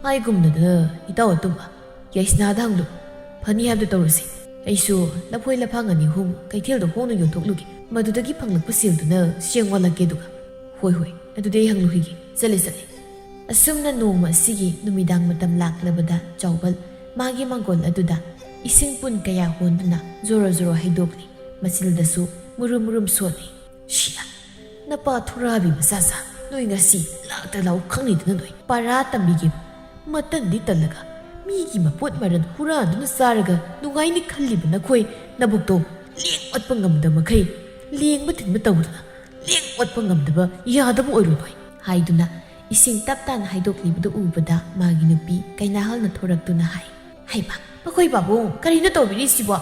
ꯍꯥꯏꯒꯨꯝꯅꯗ ꯏꯇꯥꯎ ꯑꯇꯨꯝꯕ ꯌꯥꯏꯁꯅꯥꯗ ꯍꯪꯂꯨ꯫ ꯐꯅꯤ ꯍꯥꯏꯕꯗꯨ ꯇꯧꯔꯁꯤ꯫ ꯑꯩꯁꯨ ꯂꯐꯣꯏ ꯂꯐꯥꯡ ꯑꯅꯤ ꯑꯍꯨꯝ ꯀꯩꯊꯦꯜꯗ ꯍꯣꯡꯅ ꯌꯣꯟꯊꯣꯛꯂꯨꯒꯦ꯫ ꯃꯗꯨꯗꯒꯤ ꯐꯪꯂꯛꯄ ꯁꯦꯜꯗꯨꯅ ꯆꯦꯡ ꯋꯥꯜꯂꯛꯀꯦ ꯑꯗꯨꯒ꯫ ꯍꯣꯏ, ꯍꯣꯏ, ꯑꯗꯨꯗꯤ ꯑꯩ ꯍꯪꯂꯨꯈꯤꯒꯦ꯫ ꯆꯠꯂꯦ, ꯆꯠꯂꯦ꯫ ꯑꯁꯨꯝꯅ ꯅꯣꯡꯃ ꯑꯁꯤꯒꯤ ꯅꯨꯃꯤꯗꯥꯡ ꯃꯇꯝ ꯂꯥꯛꯂꯕꯗ ꯆꯥꯎꯕꯜ ꯃꯥꯒꯤ ꯃꯥꯡꯒꯣꯜ ꯑꯗꯨꯗ ꯏꯁꯤꯡ ꯄꯨꯟ ꯀꯌꯥ ꯍꯣꯟꯗꯨꯅ ꯖꯣꯔꯣ ꯖꯣꯔꯣ ꯍꯩꯗꯣꯛꯂꯤ꯫ ꯃꯆꯤꯜꯗꯁꯨ ꯃꯨꯔꯨꯝ ꯃꯨꯔꯨꯝ ꯁꯣꯜꯂꯤ꯫ "ꯁꯤꯌꯥ, ꯅꯄꯥ ꯊꯣꯔꯥꯕꯤ ꯃꯆꯥꯁꯥ, ꯅꯣꯏ ꯉꯁꯤ ꯂꯥꯛꯇ ꯂꯥꯛꯎ ꯈꯪꯅꯤꯗꯅ ꯅꯣꯏ꯫ ꯄꯥꯔꯥ ꯇꯝꯕꯤꯒꯦ꯫ ꯃꯇꯟꯗꯤ ꯇꯜꯂꯒ ꯃꯤꯒꯤ ꯃꯄꯣꯠ ꯃꯔꯟ ꯍꯨꯔꯥꯟꯗꯨꯅ ꯆꯥꯔꯒ ꯅꯨꯡꯉꯥꯏꯅꯤ ꯈꯜꯂꯤꯕ ꯅꯈꯣꯏ ꯅꯕꯨꯛꯇꯣ ꯂꯦꯡ ꯑꯣꯠꯄ ꯉꯝꯗꯕ ꯃꯈꯩ ꯂꯦꯡꯕ ꯊꯤꯟꯕ ꯇꯧꯗꯨꯅ ꯂꯦꯡ ꯑꯣꯠꯄ ꯉꯝꯗꯕ ꯌꯥꯗꯕ ꯑꯣꯏꯔꯣꯏ ꯅꯣꯏ," ꯍꯥꯏꯗꯨꯅ ꯏꯁꯤꯡ ꯇꯞ ꯇꯥꯅ ꯍꯩꯗꯣꯛꯂꯤꯕꯗꯨ ꯎꯕꯗ ꯃꯥꯒꯤ ꯅꯨꯄꯤ ꯀꯩꯅꯥꯍꯜꯅ ꯊꯣꯔꯛꯇꯨꯅ ꯍꯥꯏ꯫ "ꯍꯩꯃꯥ, ꯃꯈꯣꯏ ꯄꯥꯕꯨꯡ, ꯀꯔꯤꯅꯣ ꯇꯧꯕꯤꯔꯤꯁꯤꯕꯣ?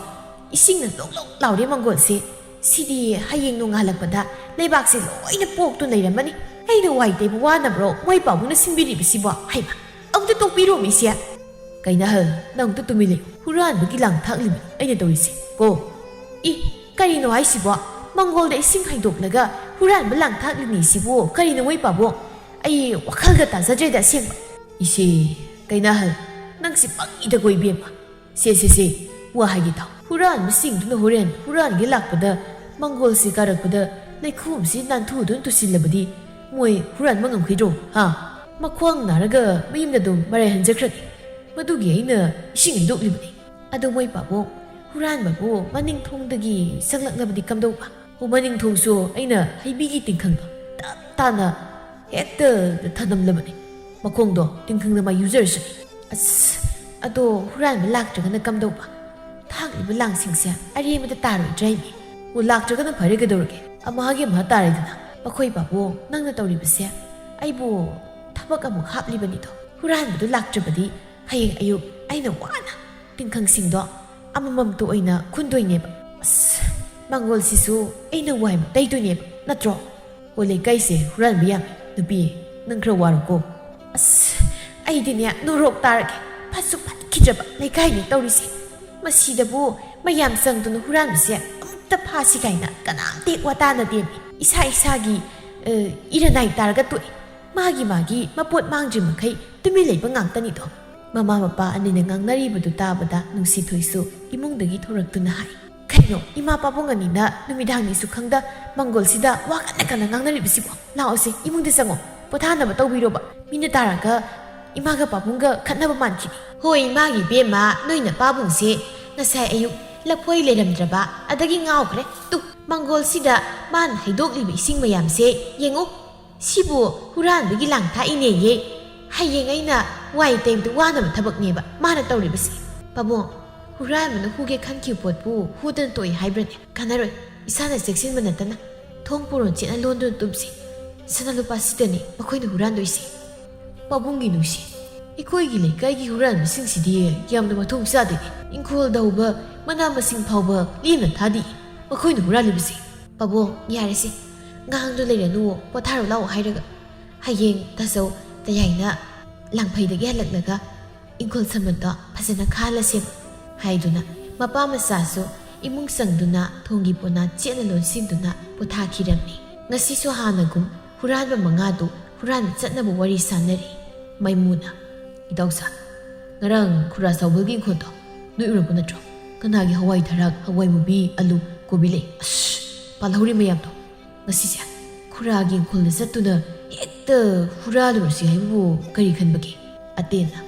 ꯏꯁꯤꯡꯅ ꯂꯣꯛ ꯂꯣꯛ ꯂꯥꯎꯔꯦ ꯃꯥꯡꯒꯣꯜꯁꯦ꯫ ꯁꯤꯗꯤ ꯍꯌꯦꯡ ꯅꯣꯡꯉꯥꯜꯂꯛꯄꯗ ꯂꯩꯕꯥꯛꯁꯦ ꯂꯣꯏꯅ ꯄꯣꯛꯇꯨꯅ ꯂꯩꯔꯝꯃꯅꯤ꯫ ꯑꯩꯅ ꯋꯥꯏ ꯇꯩꯕ ꯋꯥꯅꯕ꯭ꯔꯣ ꯃꯣꯏ ꯄꯥꯕꯨꯡꯅ ꯁꯤꯟꯕꯤꯔꯤꯕꯁꯤꯕꯣ? ꯍꯩꯃ, ꯑꯃꯨꯛꯇ ꯇꯣꯛꯄꯤꯔꯣꯃꯤ ꯏꯆꯦ꯫ ꯀꯩꯅꯍꯜ, ꯅꯪ ꯑꯃꯨꯛꯇ ꯇꯨꯃꯤꯟ ꯂꯩꯌꯨ꯫ ꯍꯨꯔꯥꯟꯕꯒꯤ ꯂꯥꯡ ꯊꯥꯛꯂꯤꯕꯅꯤ ꯑꯩꯅ ꯇꯧꯔꯤꯁꯦ ꯀꯣ꯫ ꯏ, ꯀꯔꯤꯅꯣ ꯍꯥꯏꯁꯤꯕꯣ? ꯃꯪꯒꯣꯜꯗ ꯏꯁꯤꯡ ꯍꯩꯗꯣꯛꯂꯒ ꯍꯨꯔꯥꯟꯕ ꯂꯥꯡ ꯊꯥꯛꯂꯤꯅꯤ ꯁꯤꯕꯨ ꯀꯔꯤꯅꯣ ꯃꯣꯏ ꯄꯥꯕꯨꯡ? ꯑꯩ ꯋꯥꯈꯜꯒ ꯇꯥꯖꯗ꯭ꯔꯦꯗ ꯑꯁꯦꯡꯕ꯫ ꯏꯆꯦ, ꯀꯩꯅꯍꯜ, ꯅꯪꯁꯤ ꯄꯪꯉꯤꯗꯀꯣ ꯏꯕꯦꯝꯃ꯫ ꯁꯦ, ꯁꯦ, ꯁꯦ, ꯋꯥ ꯍꯥꯏꯒꯦ ꯇꯥꯎ꯫ ꯍꯨꯔꯥꯟꯕꯁꯤꯡꯗꯨꯅ ꯍꯣꯔꯦꯟ ꯍꯨꯔꯥꯟꯒꯦ ꯂꯥꯛꯄꯗ ꯃꯪꯒꯣꯜꯁꯤ ꯀꯥꯔꯛꯄꯗ ꯂꯩꯈꯣꯝꯁꯤ ꯅꯥꯟꯊꯨꯗꯨꯅ ꯇꯨꯁꯤꯜꯂꯕꯗꯤ ꯃꯣꯏ ꯍꯨꯔꯥꯟꯕ ꯉꯝꯈꯤꯗ꯭ꯔꯣ? ꯍꯥ? ꯃꯈ꯭ꯋꯥꯡ ꯅꯥꯔꯒ ꯃꯌꯨꯝꯗ ꯑꯗꯨꯝ ꯃꯔꯥꯏ ꯍꯟꯖꯈ꯭ꯔꯅꯤ꯫ ꯃꯗꯨꯒꯤ ꯑꯩꯅ ꯏꯁꯤꯡ ꯍꯩꯗꯣꯛꯂꯤꯕꯅꯤ꯫ ꯑꯗꯣ ꯃꯣꯏ ꯄꯥꯕꯨꯡ, ꯍꯨꯔꯥꯟꯕꯕꯨ ꯃꯅꯤꯡ ꯊꯣꯡꯗꯒꯤ ꯆꯪꯂꯛꯂꯕꯗꯤ ꯀꯝꯗꯧꯕ? ꯑꯣ, ꯃꯅꯤꯡ ꯊꯣꯡꯁꯨ ꯑꯩꯅ ꯍꯩꯕꯤꯒꯤ ꯇꯤꯡꯈꯪꯗꯣ ꯇꯞ ꯇꯥꯅ ꯍꯦꯛꯇ ꯊꯅꯝꯂꯕꯅꯤ꯫ ꯃꯈꯣꯡꯗꯣ ꯇꯤꯡꯈꯪꯗ ꯃꯥꯏ ꯌꯨꯖꯔꯁꯅꯤ꯫ ꯑꯁ, ꯑꯗꯣ ꯍꯨꯔꯥꯟꯕ ꯂꯥꯛꯇ꯭ꯔꯒꯅ ꯀꯝꯗꯧꯕ? ꯊꯥꯛꯂꯤꯕ ꯂꯥꯡꯁꯤꯡꯁꯦ ꯑꯔꯦꯝꯕꯗ ꯇꯥꯔꯣꯏꯗ꯭ꯔꯥ ꯍꯥꯏꯅꯤ? ꯑꯣ, ꯂꯥꯛꯇ꯭ꯔꯒꯅ ꯐꯔꯦ ꯀꯩꯗꯧꯔꯒꯦ? ꯑꯃꯍꯥꯒꯤ ꯑꯃꯍꯥ ꯇꯥꯔꯦꯗꯅ꯫ ꯃꯈꯣꯏ ꯄꯥꯕꯨꯡ, ꯅꯪꯅ ꯇꯧꯔꯤꯕꯁꯦ ꯑꯩꯕꯨ ꯊꯕꯛ ꯑꯃꯨꯛ ꯍꯥꯞꯂꯤꯕꯅꯤꯗꯣ꯫ ꯍꯨꯔꯥꯟꯕꯗꯨ ꯂꯥꯛꯇ꯭ꯔꯕꯗꯤ ꯍꯌꯦꯡ ꯑꯌꯨꯛ ꯑꯩꯅ ꯋꯥꯅ ꯇꯤꯡꯈꯪꯁꯤꯡꯗꯣ ꯑꯃꯃꯝꯇ ꯑꯣꯏꯅ ꯈꯨꯟꯗꯣꯏꯅꯦꯕ꯫ ꯑꯁ, ꯃꯪꯒꯣꯜꯁꯤꯁꯨ ꯑꯩꯅ ꯋꯥꯏꯕ ꯇꯩꯗꯣꯏꯅꯦꯕ, ꯅꯠꯇ꯭ꯔꯣ? ꯑꯣ, ꯂꯩꯀꯥꯏꯁꯦ ꯍꯨꯔꯥꯟꯕ ꯌꯥꯝꯃꯤ꯫ ꯅꯨꯄꯤ, ꯅꯪ ꯈꯔ ꯋꯥꯔꯣꯀꯣ꯫ ꯑꯁ, ꯑꯩꯗꯤꯅꯦ ꯅꯣꯔꯣꯛ ꯇꯥꯔꯒꯦ꯫ ꯐꯠꯁꯨ ꯐꯠꯈꯤꯗ꯭ꯔꯕ ꯂꯩꯀꯥꯏꯅꯤ ꯇꯧꯔꯤꯁꯦ꯫ ꯃꯁꯤꯗꯕꯨ ꯃꯌꯥꯝ ꯆꯪꯗꯨꯅ ꯍꯨꯔꯥꯟꯕꯁꯦ ꯑꯃꯨꯛꯇ ꯐꯥꯁꯤ ꯀꯥꯏꯅ ꯀꯅꯥꯝꯇ ꯍꯦꯛ ꯋꯥ ꯇꯥꯅꯗꯦ꯫ ꯏꯁꯥ ꯏꯁꯥꯒꯤ, ꯑ, ꯏꯔꯅꯥꯏ ꯇꯥꯔꯒ ꯇꯣꯛꯑꯦ꯫ ꯃꯥꯒꯤ ꯃꯥꯒꯤ ꯃꯄꯣꯠ ꯃꯥꯡꯗ꯭ꯔꯤ ꯃꯈꯩ ꯇꯨꯃꯤꯟ ꯂꯩꯕ ꯉꯥꯛꯇꯅꯤꯗꯣ꯫ ꯃꯃꯥ ꯃꯄꯥ ꯑꯅꯤꯅ ꯉꯥꯡꯅꯔꯤꯕꯗꯨ ꯇꯥꯕꯗ ꯅꯨꯡꯁꯤꯊꯣꯏꯁꯨ ꯏꯃꯨꯡꯗꯒꯤ ꯊꯣꯔꯛꯇꯨꯅ ꯍꯥꯏ, "ꯀꯩꯅꯣ, ꯏꯃꯥ ꯄꯥꯕꯨꯡ ꯑꯅꯤꯅ ꯅꯨꯃꯤꯗꯥꯡꯅꯤꯁꯨ ꯈꯪꯗ ꯃꯪꯒꯣꯜꯁꯤꯗ ꯋꯥ ꯀꯟꯅ ꯀꯟꯅ ꯉꯥꯡꯅꯔꯤꯕꯁꯤꯕꯣ? ꯂꯥꯛꯑꯣꯁꯦ, ꯏꯃꯨꯡꯗ ꯆꯪꯉꯣ, ꯄꯣꯊꯥꯅꯕ ꯇꯧꯕꯤꯔꯣꯕ꯫ ꯃꯤꯅ ꯇꯥꯔꯒ ꯏꯃꯥꯒ ꯄꯥꯕꯨꯡꯒ ꯈꯠꯅꯕ ꯃꯥꯟꯈꯤꯅꯤ꯫" "ꯍꯣꯏ, ꯏꯃꯥꯒꯤ ꯏꯕꯦꯝꯃ, ꯅꯣꯏ ꯅꯄꯥꯕꯨꯡꯁꯦ ꯉꯁꯥꯏ ꯑꯌꯨꯛ ꯂꯐꯣꯏ ꯂꯩꯔꯝꯗ꯭ꯔꯕ ꯑꯗꯒꯤ ꯉꯥꯎꯈ꯭ꯔꯦ꯫ ꯇꯨ, ꯃꯪꯒꯣꯜꯁꯤꯗ ꯃꯥꯅ ꯍꯩꯗꯣꯛꯂꯤꯕ ꯏꯁꯤꯡ ꯃꯌꯥꯝꯁꯦ ꯌꯦꯡꯉꯨ꯫ ꯁꯤꯕꯨ ꯍꯨꯔꯥꯟꯕꯒꯤ ꯂꯥꯡ ꯊꯥꯛꯏꯅꯦꯌꯦ꯫ ꯍꯌꯦꯡ ꯑꯩꯅ ꯋꯥꯏ ꯇꯩꯕꯗ ꯋꯥꯅꯕ ꯊꯕꯛꯅꯦꯕ ꯃꯥꯅ ꯇꯧꯔꯤꯕꯁꯦ꯫" "ꯄꯥꯕꯨꯡ, ꯍꯨꯔꯥꯟꯕꯅ ꯍꯨꯒꯦ ꯈꯟꯈꯤꯕ ꯄꯣꯠꯄꯨ ꯍꯨꯗꯅ ꯇꯣꯛꯏ ꯍꯥꯏꯕ꯭ꯔꯅꯦ? ꯀꯥꯟꯅꯔꯣꯏ, ꯏꯁꯥꯅ ꯆꯦꯛꯁꯤꯟꯕ ꯅꯠꯇꯅ ꯊꯣꯡ ꯄꯣꯔꯣꯟ ꯆꯦꯠꯅ ꯂꯣꯟꯗꯨꯅ ꯇꯨꯝꯁꯤ꯫ ꯁꯅꯥ ꯂꯨꯄꯥ ꯁꯤꯗꯅꯤ ꯃꯈꯣꯏꯅ ꯍꯨꯔꯥꯟꯗꯣꯏꯁꯦ꯫" "ꯄꯥꯕꯨꯡꯒꯤ ꯅꯨꯡꯁꯤ, ꯑꯩꯈꯣꯏꯒꯤ ꯂꯩꯀꯥꯏꯒꯤ ꯍꯨꯔꯥꯟꯕꯁꯤꯡꯁꯤꯗꯤ ꯌꯥꯝꯅ ꯃꯊꯣꯡ ꯆꯥꯗꯦꯅꯦ꯫ ꯏꯪꯈꯣꯜꯗ ꯍꯧꯕ ꯃꯅꯥ ꯃꯁꯤꯡ ꯐꯥꯎꯕ ꯂꯦꯝꯅ ꯊꯥꯗꯦ ꯃꯈꯣꯏꯅ ꯍꯨꯔꯥꯜꯂꯤꯕꯁꯦ꯫" "ꯄꯥꯕꯨꯡ, ꯌꯥꯔꯦꯁꯦ, "ꯉꯥꯡꯗꯨ ꯂꯩꯔꯅꯨ, ꯄꯣꯊꯥꯔꯨ ꯂꯥꯛꯑꯣ" ꯍꯥꯏꯔꯒ, "ꯍꯌꯦꯡ ꯇꯥꯆꯧ ꯇꯌꯥꯏꯅ ꯂꯥꯡꯐꯩꯗꯒꯤ ꯍꯜꯂꯛꯂꯒ ꯏꯪꯈꯣꯜ ꯁꯝꯕꯜꯗꯣ ꯐꯖꯅ ꯈꯥꯍꯜꯂꯁꯦꯕ" ꯍꯥꯏꯗꯨꯅ ꯃꯄꯥ ꯃꯆꯥꯁꯨ ꯏꯃꯨꯡ ꯆꯪꯗꯨꯅ ꯊꯣꯡꯒꯤ ꯄꯣꯅꯥ ꯆꯦꯠꯅ ꯂꯣꯟꯁꯤꯟꯗꯨꯅ ꯄꯣꯊꯥꯈꯤꯔꯝꯃꯤ꯫ ꯉꯁꯤꯁꯨ ꯍꯥꯟꯅꯒꯨꯝ ꯍꯨꯔꯥꯟꯕ ꯃꯉꯥꯗꯨ ꯍꯨꯔꯥꯟꯕ ꯆꯠꯅꯕ ꯋꯥꯔꯤ ꯁꯥꯟꯅꯔꯤ꯫ ꯃꯥꯏꯃꯨꯅ, "ꯏꯇꯥꯎꯁꯥ, ꯉꯔꯥꯡ ꯈꯨꯔꯥ ꯆꯥꯎꯕꯜꯒꯤ ꯏꯪꯈꯣꯜꯗꯣ ꯅꯣꯏ ꯎꯔꯛꯄ ꯅꯠꯇ꯭ꯔꯣ? ꯀꯅꯥꯒꯤ ꯍꯋꯥꯏ ꯊꯔꯥꯛ, ꯍꯋꯥꯏ ꯃꯨꯕꯤ, ꯑꯂꯨ, ꯀꯣꯕꯤ ꯂꯩ, ꯑꯁ, ꯄꯥꯜꯍꯧꯔꯤ ꯃꯌꯥꯝꯗꯣ꯫ ꯉꯁꯤꯁꯦ ꯈꯨꯔꯥꯒꯤ ꯏꯪꯈꯣꯜꯗ ꯆꯠꯇꯨꯅ ꯍꯦꯛꯇ ꯍꯨꯔꯥꯜꯂꯨꯔꯁꯤ ꯍꯥꯏꯕꯕꯨ ꯀꯔꯤ ꯈꯟꯕꯒꯦ?" ꯑꯇꯦꯟꯅ,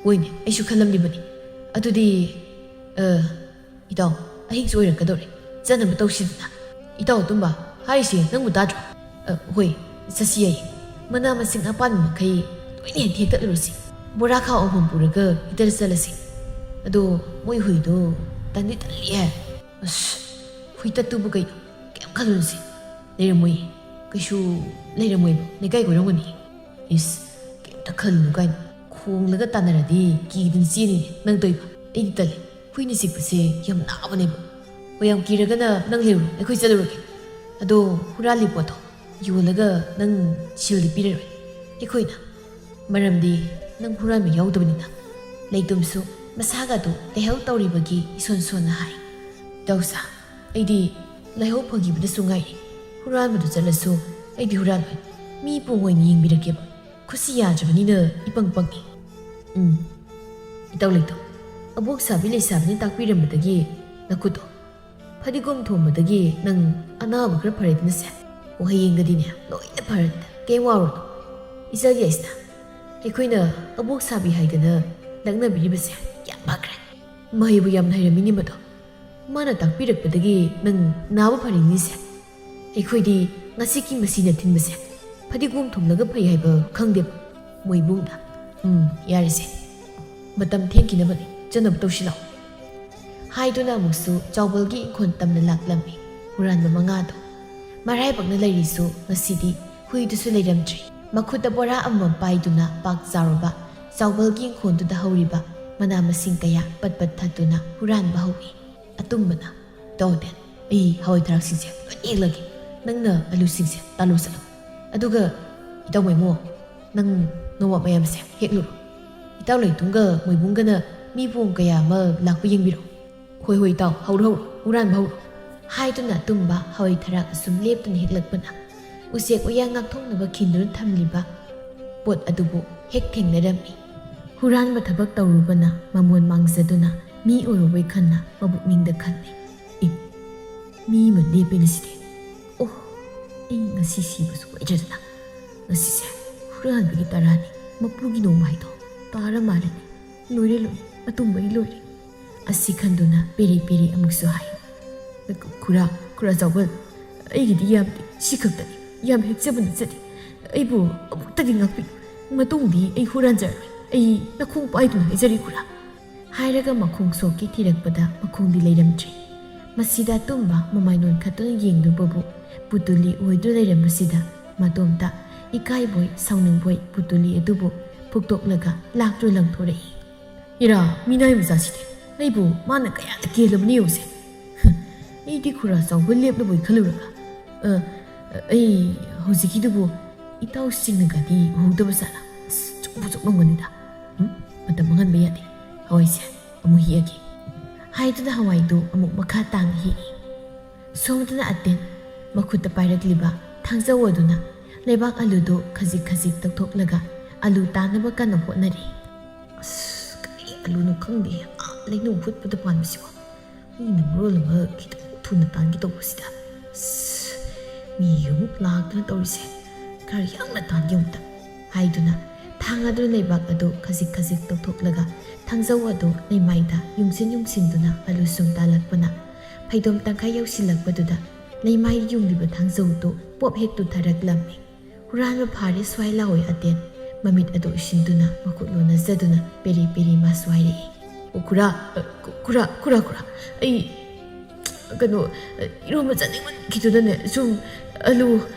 "ꯍꯣꯏꯅꯦ, ꯑꯩꯁꯨ ꯈꯜꯂꯝꯂꯤꯕꯅꯤ꯫ ꯑꯗꯨꯗꯤ, ꯑ, ꯏꯇꯥꯎ, ꯑꯍꯤꯡꯁꯨ ꯑꯣꯏꯔꯛꯀꯗꯧꯔꯦ, ꯆꯠꯅꯕ ꯇꯧꯁꯤꯗꯅ꯫ ꯏꯇꯥꯎ ꯑꯇꯨꯝꯕ, ꯍꯥꯏꯔꯤꯁꯦ ꯅꯪꯕꯨ ꯇꯥꯗ꯭ꯔꯣ? ꯑ, ꯍꯣꯏ, ꯆꯠꯁꯤ ꯌꯥꯏꯌꯦ꯫ ꯃꯅꯥ ꯃꯁꯤꯡ ꯑꯄꯥꯟꯕ ꯃꯈꯩ ꯂꯣꯏꯅ ꯍꯦꯛ ꯍꯦꯛꯇꯠꯂꯨꯔꯁꯤ꯫ ꯕꯣꯔꯥ ꯈꯥꯎ ꯑꯃꯃꯝ ꯄꯨꯔꯒ ꯍꯦꯛꯇ ꯆꯠꯂꯁꯤ꯫ ꯑꯗꯣ ꯃꯣꯏ ꯍꯨꯏꯗꯣ ꯇꯟꯗꯤ ꯇꯜꯂꯤꯍꯦ꯫ ꯑꯁ, ꯍꯨꯏ ꯇꯠꯇꯨꯕꯨ ꯀꯩꯅꯣ? ꯀꯩꯝ ꯈꯜꯂꯨꯅꯨꯁꯦ꯫ ꯂꯩꯔꯝꯃꯣꯏꯌꯦ꯫ ꯀꯩꯁꯨ ꯂꯩꯔꯝꯃꯣꯏꯕ꯫ ꯂꯩꯀꯥꯏ ꯀꯣꯏꯔꯝꯒꯅꯤ꯫" "ꯏꯁ, ꯀꯩꯝꯇ ꯈꯜꯂꯨꯅꯨ ꯀꯥꯏꯅ꯫ ꯈꯣꯡꯂꯒ ꯇꯥꯟꯅꯔꯗꯤ ꯀꯤꯗꯅ ꯆꯦꯜꯂꯤꯅꯦ꯫ ꯅꯪ ꯇꯧꯏꯕ꯫ ꯑꯩꯗꯤ ꯇꯜꯂꯤ꯫ ꯍꯨꯏꯅ ꯆꯤꯛꯄꯁꯦ ꯌꯥꯝ ꯅꯥꯕꯅꯦꯕ꯫ ꯍꯣꯏ, ꯌꯥꯝ ꯀꯤꯔꯒꯅ ꯅꯪ ꯂꯩꯔꯨꯔꯣ, ꯑꯩꯈꯣꯏ ꯆꯠꯂꯨꯔꯒꯦ꯫ ꯑꯗꯣ ꯍꯨꯔꯥꯜꯂꯤ ꯄꯣꯠꯇꯣ ꯌꯣꯜꯂꯒ ꯅꯪ ꯁꯦꯜꯗꯤ ꯄꯤꯔꯔꯣꯏ ꯑꯩꯈꯣꯏꯅ꯫ ꯃꯔꯝꯗꯤ ꯅꯪ ꯍꯨꯔꯥꯟꯕ ꯌꯥꯎꯗꯕꯅꯤꯅ꯫" ꯂꯩꯇꯨꯝꯁꯨ ꯃꯁꯥꯒ ꯑꯗꯨ ꯂꯩꯍꯧ ꯇꯧꯔꯤꯕꯒꯤ ꯏꯁꯣꯟ ꯁꯣꯟꯅ ꯍꯥꯏ꯫ "ꯏꯇꯥꯎꯁꯥ, ꯑꯩꯗꯤ ꯂꯥꯏꯍꯧ ꯐꯈꯤꯕꯗꯁꯨ ꯉꯥꯏꯔꯤ꯫ ꯍꯨꯔꯥꯟꯕꯗꯨ ꯆꯠꯂꯁꯨ ꯑꯩꯗꯤ ꯍꯨꯔꯥꯜꯂꯣꯏ꯫ ꯃꯤ ꯄꯣꯡ ꯑꯣꯏꯅ ꯌꯦꯡꯕꯤꯔꯛꯀꯦꯕ꯫ ꯈꯨꯠꯁꯤ ꯌꯥꯗ꯭ꯔꯕꯅꯤꯅ ꯏꯄꯪ ꯄꯪꯉꯤ꯫" "ꯎꯝ, ꯏꯇꯥꯎ ꯂꯩꯇꯣ, ꯑꯕꯣꯛ ꯁꯥꯕꯤ ꯂꯩꯁꯥꯕꯤꯅ ꯇꯥꯛꯄꯤꯔꯝꯕꯗꯒꯤ ꯅꯈꯨꯠꯇꯣ ꯐꯗꯤꯒꯣꯝ ꯊꯣꯡꯕꯗꯒꯤ ꯅꯪ ꯑꯅꯥꯕ ꯈꯔ ꯐꯔꯦꯗꯅꯁꯦ꯫ ꯑꯣ, ꯍꯌꯦꯡꯒꯗꯤꯅꯦ ꯂꯣꯏꯅ ꯐꯔꯅꯤꯗ, ꯀꯩꯝ ꯋꯥꯔꯨꯅꯨ꯫ ꯏꯆꯥꯒꯤ ꯑꯩꯁꯤꯅ ꯑꯩꯈꯣꯏꯅ ꯑꯕꯣꯛ ꯁꯥꯕꯤ ꯍꯥꯏꯗꯅ ꯂꯛꯅꯕꯤꯔꯤꯕꯁꯦ ꯌꯥꯝ ꯐꯈ꯭ꯔꯦ꯫ ꯃꯍꯩꯕꯨ ꯌꯥꯝꯅ ꯍꯩꯔꯝꯃꯤꯅꯦ ꯃꯗꯣ꯫ ꯃꯥꯅ ꯇꯥꯛꯄꯤꯔꯛꯄꯗꯒꯤ ꯅꯪ ꯅꯥꯕ ꯐꯔꯤꯅꯤꯁꯦ꯫ ꯑꯩꯈꯣꯏꯗꯤ ꯉꯁꯤꯒꯤ ꯃꯁꯤꯅ ꯊꯤꯟꯕꯁꯦ ꯐꯗꯤꯒꯣꯝ ꯊꯣꯡꯂꯒ ꯐꯩ ꯍꯥꯏꯕ ꯈꯪꯗꯦꯕ꯫" ꯃꯣꯏꯕꯨꯡꯅ, "ꯎꯝ, ꯌꯥꯔꯦꯁꯦ꯫ ꯃꯇꯝ ꯊꯦꯡꯈꯤꯅꯕꯅꯤ, ꯆꯠꯅꯕ ꯇꯧꯁꯤ ꯂꯥꯛꯑꯣ꯫" ꯍꯥꯏꯗꯨꯅ ꯑꯃꯨꯛꯁꯨ ꯆꯥꯎꯕꯜꯒꯤ ꯏꯪꯈꯣꯜ ꯇꯝꯅ ꯂꯥꯛꯂꯝꯃꯤ ꯍꯨꯔꯥꯟꯕ ꯃꯉꯥꯗꯣ꯫ ꯃꯔꯥꯏꯕꯛꯅ ꯂꯩꯔꯤꯁꯨ ꯉꯁꯤꯗꯤ ꯍꯨꯏꯗꯨꯁꯨ ꯂꯩꯔꯝꯗ꯭ꯔꯤ꯫ ꯃꯈꯨꯠꯇ ꯕꯣꯔꯥ ꯑꯃꯃꯝ ꯄꯥꯏꯗꯨꯅ ꯄꯥꯛ ꯆꯥꯎꯔꯕ ꯆꯥꯎꯕꯜꯒꯤ ꯏꯪꯈꯣꯜꯗꯨꯗ ꯍꯧꯔꯤꯕ ꯃꯅꯥ ꯃꯁꯤꯡ ꯀꯌꯥ ꯄꯠ ꯄꯠ ꯊꯠꯇꯨꯅ ꯍꯨꯔꯥꯟꯕ ꯍꯧꯏ꯫ ꯑꯇꯨꯝꯕꯅ, "ꯇꯧꯗꯦ, ꯑꯩ ꯍꯋꯥꯏ ꯊꯔꯥꯛꯁꯤꯡꯁꯦ ꯂꯣꯏ ꯍꯦꯛꯂꯒꯦ꯫ ꯅꯪꯅ ꯑꯂꯨꯁꯤꯡꯁꯦ ꯇꯥꯜꯂꯨ ꯆꯠꯂꯣ꯫ ꯑꯗꯨꯒ ꯏꯇꯥꯎ ꯃꯩꯃꯣ, ꯅꯪ ꯅꯋꯥ ꯃꯌꯥꯝꯁꯦ ꯍꯦꯛꯂꯨꯔꯣ꯫ ꯏꯇꯥꯎ ꯂꯩꯇꯨꯡꯒ ꯃꯣꯏꯕꯨꯡꯒꯅ ꯃꯤ ꯄꯣꯡ ꯀꯌꯥ ꯑꯃ ꯂꯥꯛꯄ ꯌꯦꯡꯕꯤꯔꯣ꯫ "ꯍꯣꯏ ꯍꯣꯏ ꯏꯇꯥꯎ, ꯍꯧꯔꯣ ꯍꯧꯔꯣ, ꯍꯨꯔꯥꯟꯕ ꯍꯧꯔꯣ" ꯍꯥꯏꯗꯨꯅ ꯇꯨꯝꯕ ꯍꯋꯥꯏ ꯊꯔꯥꯛ ꯑꯁꯨꯝ ꯂꯦꯞꯇꯅ ꯍꯦꯛꯂꯛꯄꯅ ꯎꯆꯦꯛ ꯎꯌꯥ ꯉꯥꯛꯊꯣꯛꯅꯕ ꯈꯤꯟꯗꯨꯅ ꯊꯝꯂꯤꯕ ꯄꯣꯠ ꯑꯗꯨꯕꯨ ꯍꯦꯛ ꯊꯦꯡꯅꯔꯝꯃꯤ꯫ ꯍꯨꯔꯥꯟꯕ ꯊꯕꯛ ꯇꯧꯔꯨꯕꯅ ꯃꯃꯣꯟ ꯃꯥꯡꯖꯗꯨꯅ ꯃꯤ ꯑꯣꯏꯔꯨꯕꯩ ꯈꯟꯅ ꯃꯕꯨꯛꯅꯤꯡꯗ ꯈꯜꯂꯤ꯫ "ꯏ, ꯃꯤ ꯑꯃ ꯂꯦꯞꯄꯦꯅꯦ ꯁꯤꯗꯤ꯫ ꯑꯣ, ꯑꯩ ꯉꯁꯤ ꯁꯤꯕꯁꯨ ꯑꯣꯏꯗ꯭ꯔꯦꯗꯅ꯫ ꯉꯁꯤꯁꯦ ꯍꯨꯔꯥꯟꯕꯒꯤ ꯇꯔꯥꯅꯤ, ꯃꯄꯨꯒꯤ ꯅꯣꯡꯃꯥꯏꯗꯣ ꯇꯥꯔ ꯃꯥꯜꯂꯦꯅꯦ꯫ ꯂꯣꯏꯔꯦ ꯂꯣꯏꯔꯦ, ꯑꯇꯨꯝꯕ ꯑꯩ ꯂꯣꯏꯔꯦ" ꯑꯁꯤ ꯈꯟꯗꯨꯅ ꯄꯦꯔꯤ ꯄꯦꯔꯤ ꯑꯃꯨꯛꯁꯨ ꯍꯥꯏ꯫ "ꯈꯨꯔꯥ, ꯈꯨꯔꯥ ꯆꯥꯎꯕꯜ, ꯑꯩꯒꯤꯗꯤ ꯌꯥꯝꯗꯦ, ꯁꯤ ꯈꯛꯇꯅꯤ, ꯌꯥꯝ ꯍꯦꯛꯆꯕ ꯅꯠꯆꯗꯦ꯫ ꯑꯩꯕꯨ ꯑꯃꯨꯛꯇꯗꯤ ꯉꯥꯛꯄꯤꯌꯨ꯫ ꯃꯇꯨꯡꯗꯤ ꯑꯩ ꯍꯨꯔꯥꯟꯖꯔꯣꯏ꯫ ꯑꯩ ꯅꯈꯣꯡ ꯄꯥꯏꯗꯨꯅ ꯍꯥꯏꯖꯔꯤ ꯈꯨꯔꯥ" ꯍꯥꯏꯔꯒ ꯃꯈꯣꯡ ꯁꯣꯛꯀꯦ ꯊꯤꯔꯛꯄꯗ ꯃꯈꯣꯡꯗꯤ ꯂꯩꯔꯝꯗ꯭ꯔꯦ꯫ ꯃꯁꯤꯗ ꯑꯇꯨꯝꯕ ꯃꯃꯥꯏ ꯅꯣꯟꯈꯠꯇꯨꯅ ꯌꯦꯡꯂꯨꯕꯕꯨ ꯄꯨꯇꯨꯂꯤ ꯑꯣꯏꯗꯨꯅ ꯂꯩꯔꯝꯕꯁꯤꯗ ꯃꯇꯣꯝꯇ ꯏꯀꯥꯏꯕꯣꯏ ꯁꯥꯎꯅꯤꯡꯕꯣꯏ ꯄꯨꯇꯨꯂꯤ ꯑꯗꯨꯕꯨ ꯐꯨꯛꯇꯣꯛꯂꯒ ꯂꯥꯛꯇ꯭ꯔꯨ ꯂꯪꯊꯣꯔꯛꯏ꯫ "ꯏꯔꯥ, ꯃꯤꯅꯥꯏ ꯃꯆꯥꯁꯤꯗꯤ ꯑꯩꯕꯨ ꯃꯥꯅ ꯀꯌꯥꯗ ꯀꯦꯜꯂꯕꯅꯤ ꯌꯦꯡꯉꯨꯁꯦ꯫ ꯑꯩꯗꯤ ꯈꯨꯔꯥ ꯆꯥꯎꯕ ꯂꯦꯞꯂꯕꯣꯏ ꯈꯜꯂꯨꯔꯒ꯫ ꯑ, ꯑꯩ ꯍꯧꯖꯤꯛꯀꯤꯗꯨꯕꯨ ꯏꯇꯥꯎꯁꯤꯡꯅꯒꯗꯤ ꯎꯍꯧꯗꯕ ꯖꯥꯠꯂꯥ? ꯑꯁ, ꯆꯨꯝꯕꯨ ꯆꯨꯝꯂꯝꯒꯅꯤꯗ꯫ ꯎꯝ, ꯃꯇꯝ ꯃꯥꯡꯍꯟꯕ ꯌꯥꯗꯦ꯫ ꯍꯋꯥꯏꯁꯦ ꯑꯃꯨꯛ ꯍꯦꯛꯑꯒꯦ" ꯍꯥꯏꯗꯨꯅ ꯍꯋꯥꯏꯗꯨ ꯑꯃꯨꯛ ꯃꯈꯥ ꯇꯥꯅ ꯍꯦꯛꯏ꯫ ꯁꯣꯝꯗꯅ ꯑꯇꯦꯟ ꯃꯈꯨꯠꯇ ꯄꯥꯏꯔꯛꯂꯤꯕ ꯊꯥꯡꯖꯧ ꯑꯗꯨꯅ ꯂꯩꯕꯥꯛ ꯑꯂꯨꯗꯨ ꯈꯖꯤꯛ ꯈꯖꯤꯛ ꯇꯧꯊꯣꯛꯂꯒ ꯑꯂꯨ ꯇꯥꯅꯕ ꯀꯟꯅ ꯍꯣꯠꯅꯔꯤ꯫ "ꯑꯁ, ꯀꯔꯤ ꯑꯂꯨꯅꯣ ꯈꯪꯗꯦ, ꯑꯥ ꯂꯩꯅꯨꯡ ꯍꯨꯠꯄꯗ ꯄꯥꯟꯕꯁꯤꯕꯣ꯫ ꯑꯩꯅ ꯃꯔꯣꯜ ꯑꯃ ꯈꯤꯇꯪ ꯊꯨꯅ ꯇꯥꯟꯒꯦ ꯇꯧꯕꯁꯤꯗ, ꯑꯁ, ꯃꯤ ꯑꯃꯨꯛ ꯂꯥꯛꯇꯅ ꯇꯧꯔꯤꯁꯦ꯫ ꯈꯔ ꯌꯥꯡꯅ ꯇꯥꯟꯒꯦ ꯑꯃꯨꯛꯇ" ꯍꯥꯏꯗꯨꯅ ꯊꯥꯡ ꯑꯗꯨꯅ ꯂꯩꯕꯥꯛ ꯑꯗꯨ ꯈꯖꯤꯛ ꯈꯖꯤꯛ ꯇꯧꯊꯣꯛꯂꯒ ꯊꯥꯡꯖꯧ ꯑꯗꯨ ꯂꯩꯃꯥꯏꯗ ꯌꯨꯡꯁꯤꯟ ꯌꯨꯡꯁꯤꯟꯗꯨꯅ ꯑꯂꯨ ꯁꯨꯝ ꯇꯥꯜꯂꯛꯄꯅ ꯐꯩꯗꯣꯝ ꯇꯪꯈꯥꯏ ꯌꯧꯁꯤꯜꯂꯛꯄꯗꯨꯗ ꯂꯩꯃꯥꯏ ꯌꯨꯡꯂꯤꯕ ꯊꯥꯡꯖꯧꯗꯨ ꯄꯣꯞ ꯍꯦꯛ ꯇꯨꯊꯔꯛꯂꯝꯃꯤ꯫ "ꯍꯨꯔꯥꯟꯕ ꯐꯥꯔꯦ ꯁ꯭ꯋꯥꯏ ꯂꯥꯎꯋꯦ" ꯑꯇꯦꯟ ꯃꯃꯤꯠ ꯑꯗꯨ ꯎꯏꯁꯤꯟꯗꯨꯅ ꯃꯈꯨꯠ ꯂꯣꯟꯅꯖꯗꯨꯅ ꯄꯦꯔꯤ ꯄꯦꯔꯤ ꯃꯥꯁꯨ ꯍꯥꯏꯔꯛꯏ꯫ "ꯑꯣ ꯈꯨꯔꯥ, ꯑ, ꯈꯨ-, ꯈꯨꯔꯥ, ꯈꯨꯔꯥ, ꯈꯨꯔꯥ, ꯑꯩ ꯀꯩꯅꯣ, ꯏꯔꯣꯝꯕ ꯆꯥꯅꯤꯡꯃꯟꯈꯤꯗꯨꯅꯅꯦ ꯁꯨꯝ ꯑꯂꯨ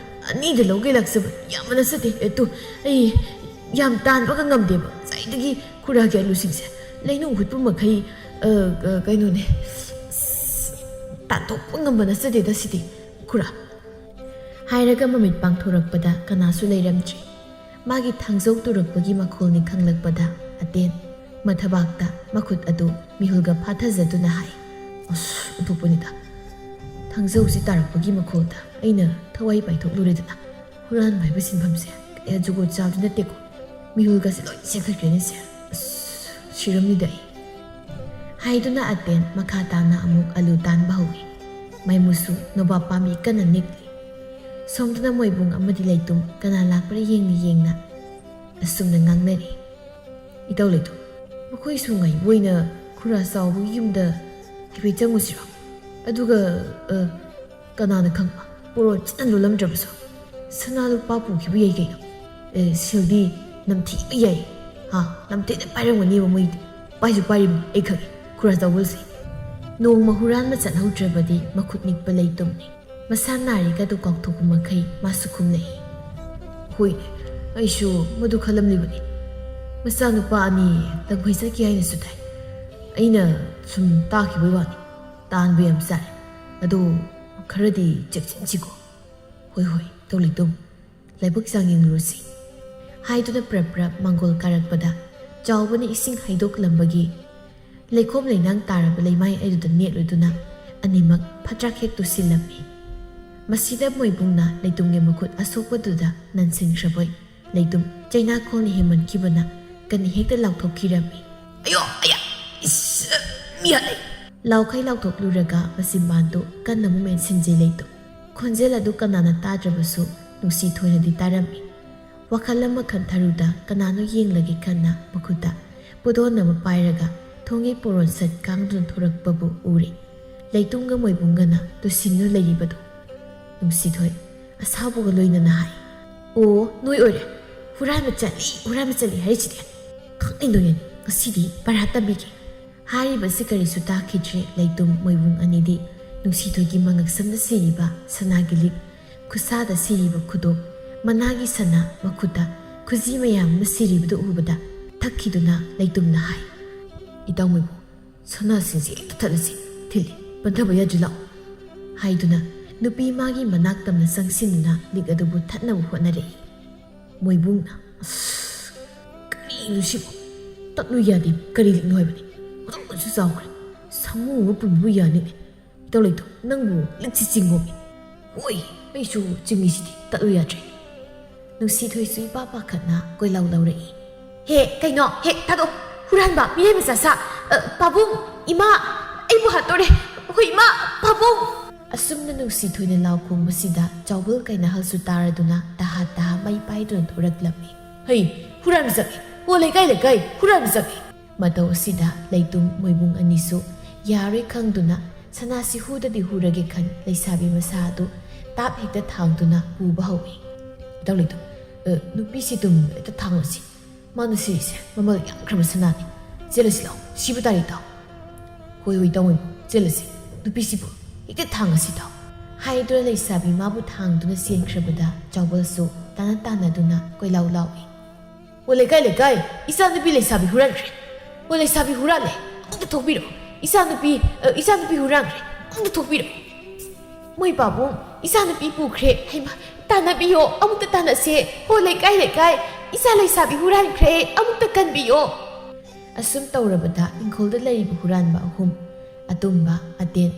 ꯑꯅꯤꯗ ꯂꯧꯒꯦ ꯂꯥꯛꯆꯕ, ꯌꯥꯝꯕ ꯅꯠꯆꯗꯦ꯫ ꯑꯦ, ꯇꯨ, ꯑꯩ ꯌꯥꯝ ꯇꯥꯟꯕꯒ ꯉꯝꯗꯦꯕ꯫ ꯉꯁꯥꯏꯗꯒꯤ ꯈꯨꯔꯥꯒꯤ ꯑꯂꯨꯁꯤꯡꯁꯦ ꯂꯩꯅꯨꯡ ꯍꯨꯠꯄ ꯃꯈꯩ, ꯑ, ꯑ, ꯀꯩꯅꯣꯅꯦ, ꯑꯁ, ꯇꯥꯟꯊꯣꯛꯄ ꯉꯝꯕ ꯅꯠꯆꯗꯦꯗ ꯁꯤꯗꯤ꯫ ꯈꯨꯔꯥ, ꯍꯥꯏꯔꯒ ꯃꯃꯤꯠ ꯄꯥꯡꯊꯣꯔꯛꯄꯗ ꯀꯅꯥꯁꯨ ꯂꯩꯔꯝꯗ꯭ꯔꯦ꯫ ꯃꯥꯒꯤ ꯊꯥꯡꯖꯧ ꯇꯨꯔꯛꯄꯒꯤ ꯃꯈꯣꯜꯅꯤ ꯈꯪꯂꯛꯄꯗ ꯑꯇꯦꯟ ꯃꯊꯕꯥꯛꯇ ꯃꯈꯨꯠ ꯑꯗꯨ ꯃꯤꯍꯨꯜꯒ ꯐꯥꯊꯖꯗꯨꯅ ꯍꯥꯏ, "ꯑꯁ, ꯑꯣꯟꯊꯣꯛꯄꯅꯤꯗ꯫ ꯊꯥꯡꯖꯧꯁꯤ ꯇꯥꯔꯛꯄꯒꯤ ꯃꯈꯣꯜꯗ ꯑꯩꯅ ꯊꯋꯥꯏ ꯄꯥꯏꯊꯣꯛꯂꯨꯔꯦꯗꯅ꯫ ꯍꯨꯔꯥꯟꯕ ꯍꯥꯏꯕ ꯁꯤꯟꯐꯝꯁꯦ ꯀꯌꯥ ꯖꯨꯒꯣꯠ ꯆꯥꯕꯗꯤ ꯅꯠꯇꯦꯀꯣ꯫ ꯃꯤꯍꯨꯜꯒꯁꯦ ꯂꯣꯏ ꯆꯦꯟꯈꯠꯈ꯭ꯔꯦꯅꯦ ꯁꯦ꯫ ꯑꯁ, ꯁꯤꯔꯝꯅꯤꯗ ꯑꯩ"꯫ ꯍꯥꯏꯗꯨꯅ ꯑꯇꯦꯟ ꯃꯈꯥ ꯇꯥꯅ ꯑꯃꯨꯛ ꯑꯂꯨ ꯇꯥꯟꯕ ꯍꯧꯏ꯫ ꯃꯥꯏ ꯃꯨꯁꯨ ꯅꯣꯕꯥꯞ ꯄꯥꯝꯕꯤ ꯀꯟꯅ ꯅꯤꯛꯂꯤ꯫ ꯁꯣꯝꯗꯅ ꯃꯣꯏꯕꯨꯡ ꯑꯃꯗꯤ ꯂꯩꯇꯨꯝ ꯀꯅꯥ ꯂꯥꯛꯄ꯭ꯔꯥ ꯌꯦꯡꯅ ꯌꯦꯡꯅ ꯑꯁꯨꯝꯅ ꯉꯥꯡꯅꯔꯤ꯫ "ꯏꯇꯥꯎ ꯂꯩꯇꯨꯝ, ꯃꯈꯣꯏꯁꯨ ꯉꯥꯏꯕ ꯑꯣꯏꯅ ꯈꯨꯔꯥ ꯆꯥꯎꯕꯒꯤ ꯌꯨꯝꯗ ꯍꯥꯏꯐꯦꯠ ꯆꯪꯉꯨꯁꯤꯔꯣ? ꯑꯗꯨꯒ, ꯑ, ꯀꯅꯥꯅ ꯈꯪꯕ, ꯄꯣꯔꯣꯟ ꯆꯠꯅ ꯂꯣꯜꯂꯝꯗ꯭ꯔꯕꯁꯨ ꯁꯅꯥ ꯂꯨꯄꯥ ꯄꯨꯈꯤꯕ ꯌꯥꯏ ꯀꯩꯅꯣ꯫ ꯑꯦ, ꯁꯦꯜꯗꯤ ꯅꯝꯊꯤꯕ ꯌꯥꯏ꯫ ꯍꯥ, ꯅꯝꯊꯤꯅ ꯄꯥꯏꯔꯝꯒꯅꯦꯕ ꯃꯣꯏꯗꯤ꯫ ꯄꯥꯏꯁꯨ ꯄꯥꯏꯔꯤꯕꯅꯤ, ꯑꯩ ꯈꯪꯉꯦ, ꯈꯨꯔꯥ ꯆꯥꯎꯕꯁꯦ"꯫ ꯅꯣꯡꯃ ꯍꯨꯔꯥꯟꯕ ꯆꯠꯍꯧꯗ꯭ꯔꯕꯗꯤ ꯃꯈꯨꯠ ꯅꯤꯛꯄ ꯂꯩꯇꯨꯝꯅꯤ꯫ ꯃꯁꯥ ꯅꯥꯔꯤꯒꯗꯨ ꯀꯥꯎꯊꯣꯛꯄ ꯃꯈꯩ ꯃꯥꯁꯨ ꯈꯨꯝꯂꯛꯏ꯫ "ꯍꯣꯏꯅꯦ, ꯑꯩꯁꯨ ꯃꯗꯨ ꯈꯜꯂꯝꯂꯤꯕꯅꯤ꯫ ꯃꯆꯥꯅꯨꯄꯥ ꯑꯅꯤ ꯂꯝꯈꯩ ꯆꯠꯈꯤ ꯍꯥꯏꯅꯁꯨ ꯇꯥꯏ꯫ ꯑꯩꯅ ꯁꯨꯝ ꯇꯥꯈꯤꯕꯒꯤ ꯋꯥꯅꯤ꯫ ꯇꯥꯟꯕ ꯌꯥꯝ ꯆꯥꯏ꯫ ꯑꯗꯣ ꯈꯔꯗꯤ ꯆꯦꯛꯁꯤꯟꯁꯤꯀꯣ"꯫ "ꯍꯣꯏ, ꯍꯣꯏ, ꯇꯧꯂꯤꯇꯨꯝ, ꯂꯥꯏꯕꯛ ꯆꯥꯡ ꯌꯦꯡꯂꯨꯔꯁꯤ"꯫ ꯍꯥꯏꯗꯨꯅ ꯄ꯭ꯔꯞ ꯄ꯭ꯔꯞ ꯃꯥꯡꯒꯣꯜ ꯀꯥꯔꯛꯄꯗ ꯆꯥꯎꯕꯅ ꯏꯁꯤꯡ ꯍꯩꯗꯣꯛꯂꯝꯕꯒꯤ ꯂꯩꯈꯣꯝ ꯂꯩꯅꯥꯡ ꯇꯥꯔꯕ ꯂꯩꯃꯥꯏ ꯑꯗꯨꯗ ꯅꯦꯠꯂꯨꯗꯨꯅ ꯑꯅꯤꯃꯛ ꯐꯠꯇ꯭ꯔꯥꯛ ꯍꯦꯛ ꯇꯨꯁꯤꯜꯂꯝꯃꯤ꯫ ꯃꯁꯤꯗ ꯃꯣꯏꯕꯨꯡꯅ ꯂꯩꯇꯨꯝꯒꯤ ꯃꯈꯨꯠ ꯑꯁꯣꯛꯄꯗꯨꯗ ꯅꯟꯁꯤꯟꯈ꯭ꯔꯕꯣꯏ ꯂꯩꯇꯨꯝ ꯆꯩꯅꯥꯈꯣꯜꯅ ꯍꯦꯟꯃꯟꯈꯤꯕꯅ ꯀꯟꯅ ꯍꯦꯛꯇ ꯂꯥꯎꯊꯣꯛꯈꯤꯔꯝꯃꯤ꯫ "ꯑꯌꯣ, ꯑꯌꯥ, ꯏꯁ, ꯃꯤ ꯍꯥꯠꯂꯦ!" ꯂꯥꯎꯈꯩ ꯂꯥꯎꯊꯣꯛꯂꯨꯔꯒ ꯃꯆꯤꯟꯕꯥꯟꯗꯨ ꯀꯟꯅ ꯑꯃꯨꯛ ꯃꯦꯟꯁꯤꯟꯖꯩ ꯂꯩꯇꯨꯝ꯫ ꯈꯣꯟꯖꯦꯜ ꯑꯗꯨ ꯀꯅꯥꯅ ꯇꯥꯗ꯭ꯔꯕꯁꯨ ꯅꯨꯡꯁꯤ ꯊꯣꯏꯅꯗꯤ ꯇꯥꯔꯝꯃꯤ꯫ ꯋꯥꯈꯜ ꯑꯃ ꯈꯟꯊꯔꯨꯗ ꯀꯅꯥꯅꯣ ꯌꯦꯡꯂꯒꯦ ꯈꯟꯅ ꯃꯈꯨꯠꯇ ꯄꯣꯠꯊꯣꯟ ꯑꯃ ꯄꯥꯏꯔꯒ ꯊꯣꯡꯒꯤ ꯄꯣꯔꯣꯟ ꯁꯠ ꯀꯥꯡꯗꯨꯅ ꯊꯣꯔꯛꯄꯕꯨ ꯎꯔꯦ꯫ ꯂꯩꯇꯨꯝꯒ ꯃꯣꯏꯕꯨꯡꯒꯅ ꯇꯨꯁꯤꯟꯅ ꯂꯩꯔꯤꯕꯗꯨ꯫ "ꯅꯨꯡꯁꯤꯊꯣꯏ, ꯑꯁꯥꯎꯕꯒ ꯂꯣꯏꯅꯅ ꯍꯥꯏ꯫ "ꯑꯣ, ꯅꯣꯏ ꯑꯣꯏꯔꯦ꯫ ꯍꯨꯔꯥꯟꯕ ꯆꯠꯂꯤ, ꯍꯨꯔꯥꯟꯕ ꯆꯠꯂꯤ ꯍꯥꯏꯔꯤꯁꯤꯗꯤ꯫ ꯈꯪꯅꯤ ꯅꯣꯏꯅꯅꯤ꯫ ꯉꯁꯤꯗꯤ ꯄꯔꯥ ꯇꯝꯕꯤꯒꯦ"꯫ ꯍꯥꯏꯔꯤꯕꯁꯤ ꯀꯔꯤꯁꯨ ꯇꯥꯈꯤꯗ꯭ꯔꯦ꯫ ꯂꯩꯇꯨꯝ ꯃꯣꯏꯕꯨꯡ ꯑꯅꯤꯗꯤ ꯅꯨꯡꯁꯤꯊꯣꯏꯒꯤ ꯃꯉꯛꯁꯝꯗ ꯁꯤꯔꯤꯕ ꯁꯅꯥꯒꯤ ꯂꯤꯛ, ꯈꯨꯠꯁꯥꯗ ꯁꯤꯔꯤꯕ ꯈꯨꯗꯣꯞ, ꯃꯅꯥꯒꯤ ꯁꯅꯥ, ꯃꯈꯨꯠꯇ ꯈꯨꯖꯤ ꯃꯌꯥꯝ ꯑꯃ ꯁꯤꯔꯤꯕꯗꯨ ꯎꯕꯗ ꯊꯛꯈꯤꯗꯨꯅ ꯂꯩꯇꯨꯝꯅ ꯍꯥꯏ, "ꯏꯇꯥꯎ ꯃꯣꯏꯕꯨꯡ, ꯁꯅꯥꯁꯤꯡꯁꯤ ꯍꯦꯛꯇ ꯊꯠꯂꯁꯤ꯫ ꯊꯤꯜꯂꯤ, ꯄꯟꯊꯕ ꯌꯥꯗ꯭ꯔꯤ, ꯂꯥꯛꯑꯣ"꯫ ꯍꯥꯏꯗꯨꯅ ꯅꯨꯄꯤ ꯃꯥꯒꯤ ꯃꯅꯥꯛ ꯇꯝꯅ ꯆꯪꯁꯤꯟꯗꯨꯅ ꯂꯤꯛ ꯑꯗꯨꯕꯨ ꯊꯠꯅꯕ ꯍꯣꯠꯅꯔꯛꯏ꯫ ꯃꯣꯏꯕꯨꯡꯅ, "ꯑꯁ, ꯀꯔꯤꯅꯣ ꯁꯤꯕꯨ? ꯇꯠꯂꯨ ꯌꯥꯗꯦ, ꯀꯔꯤ ꯂꯤꯛꯅꯣ ꯍꯥꯏꯕꯅꯤ? ꯑꯗꯨꯛꯁꯨ ꯆꯥꯎꯈ꯭ꯔꯦ, ꯁꯥꯃꯨ ꯑꯃ ꯄꯨꯕꯕꯨ ꯌꯥꯅꯤꯅꯦ꯫ ꯏꯇꯥꯎ ꯂꯩꯇꯣ, ꯅꯪꯕꯨ ꯂꯤꯛꯁꯤ ꯆꯤꯡꯉꯣꯃꯤ꯫" "ꯍꯣꯏ, ꯑꯩꯁꯨ ꯆꯤꯡꯉꯤꯁꯤꯗꯤ, ꯇꯠꯂꯨ ꯌꯥꯗ꯭ꯔꯦ꯫" ꯅꯨꯡꯁꯤꯊꯣꯏꯁꯨ ꯏꯄꯥ ꯄꯥꯈꯠꯅ ꯀꯣꯏꯂꯥꯎ ꯂꯥꯎꯔꯛꯏ꯫ "ꯍꯦ, ꯀꯩꯅꯣ? ꯍꯦ, ꯊꯥꯗꯣꯛ! ꯍꯨꯔꯥꯟꯕ, ꯃꯤꯑꯣꯏ ꯃꯆꯥ ꯁꯥ! ꯑ, ꯄꯥꯕꯨꯡ! ꯏꯃꯥ! ꯑꯩꯕꯨ ꯍꯥꯠꯇꯣꯔꯦ! ꯑꯩꯈꯣꯏ ꯏꯃꯥ! ꯄꯥꯕꯨꯡ!" ꯑꯁꯨꯝꯅ ꯅꯨꯡꯁꯤꯊꯣꯏꯅ ꯂꯥꯎ ꯈꯣꯡꯕꯁꯤꯗ ꯆꯥꯎꯕꯜ ꯀꯩꯅꯥꯍꯜꯁꯨ ꯇꯥꯔꯗꯨꯅ ꯇꯍꯥ ꯇꯍꯥ ꯃꯩ ꯄꯥꯏꯗꯨꯅ ꯊꯣꯔꯛꯂꯝꯃꯤ꯫ "ꯍꯩ, ꯍꯨꯔꯥꯟꯕ ꯆꯪꯉꯤ! ꯍꯣ, ꯂꯩꯀꯥꯏ, ꯂꯩꯀꯥꯏ! ꯍꯨꯔꯥꯟꯕ ꯆꯪꯉꯤ!" ꯃꯇꯧ ꯑꯁꯤꯗ ꯂꯩꯇꯨꯝ ꯃꯣꯏꯕꯨꯡ ꯑꯅꯤꯁꯨ ꯌꯥꯔꯣꯏ ꯈꯪꯗꯨꯅ ꯁꯅꯥꯁꯤ ꯍꯨꯗꯗꯤ ꯍꯨꯔꯒꯦ ꯈꯟ ꯂꯩꯁꯥꯕꯤ ꯃꯁꯥ ꯑꯗꯨ ꯇꯥꯞ ꯍꯦꯛꯇ ꯊꯥꯡꯗꯨꯅ ꯄꯨꯕ ꯍꯧꯏ꯫ "ꯏꯇꯥꯎ ꯂꯩꯇꯨꯝ, ꯑ, ꯅꯨꯄꯤꯁꯤ ꯑꯗꯨꯝ ꯍꯦꯛꯇ ꯊꯥꯡꯉꯁꯤ꯫ ꯃꯥꯅ ꯁꯤꯔꯤꯁꯦ ꯃꯃꯜ ꯌꯥꯝꯈ꯭ꯔꯕ ꯁꯅꯥꯅꯤ꯫ ꯆꯦꯜꯂꯁꯤ ꯂꯥꯎ, ꯁꯤꯕ ꯇꯥꯔꯦ ꯏꯇꯥꯎ꯫" "ꯍꯣꯏ, ꯍꯣꯏ, ꯏꯇꯥꯎ ꯃꯣꯏꯕꯨꯡ, ꯆꯦꯜꯂꯁꯤ꯫ ꯅꯨꯄꯤꯁꯤꯕꯨ ꯍꯦꯛꯇ ꯊꯥꯡꯉꯁꯤ ꯏꯇꯥꯎ꯫" ꯍꯥꯏꯗꯨꯅ ꯂꯩꯁꯥꯕꯤ ꯃꯥꯕꯨ ꯊꯥꯡꯗꯨꯅ ꯆꯦꯟꯈ꯭ꯔꯕꯗ ꯆꯥꯎꯕꯜꯁꯨ ꯇꯥꯅ ꯇꯥꯅꯗꯨꯅ ꯀꯣꯏꯂꯥꯎ ꯂꯥꯎꯏ꯫ "ꯑꯣ ꯂꯩꯀꯥꯏ, ꯂꯩꯀꯥꯏ, ꯏꯆꯥꯅꯨꯄꯤ ꯂꯩꯁꯥꯕꯤ ꯍꯨꯔꯥꯟꯈ꯭ꯔꯦ! ꯑꯣ ꯂꯩꯁꯥꯕꯤ ꯍꯨꯔꯥꯜꯂꯦ! ꯑꯃꯨꯛꯇ ꯊꯣꯛꯄꯤꯔꯣ! ꯏꯆꯥꯅꯨꯄꯤ, ꯑ, ꯏꯆꯥꯅꯨꯄꯤ ꯍꯨꯔꯥꯟꯈ꯭ꯔꯦ! ꯑꯃꯨꯛꯇ ꯊꯣꯛꯄꯤꯔꯣ!" "ꯃꯣꯏ ꯄꯥꯕꯨꯡ, ꯏꯆꯥꯅꯨꯄꯤ ꯄꯨꯈ꯭ꯔꯦ! ꯍꯩꯃꯥ, ꯇꯥꯟꯅꯕꯤꯌꯣ! ꯑꯃꯨꯛꯇ ꯇꯥꯟꯅꯁꯦ! ꯍꯣ ꯂꯩꯀꯥꯏ, ꯂꯩꯀꯥꯏ, ꯏꯆꯥ ꯂꯩꯁꯥꯕꯤ ꯍꯨꯔꯥꯟꯈ꯭ꯔꯦ! ꯑꯃꯨꯛꯇ ꯀꯟꯕꯤꯌꯣ!" ꯑꯁꯨꯝ ꯇꯧꯔꯕꯗ ꯏꯪꯈꯣꯜꯗ ꯂꯩꯔꯤꯕ ꯍꯨꯔꯥꯟꯕ ꯑꯍꯨꯝ, ꯑꯇꯣꯝꯕ, ꯑꯇꯦꯟ,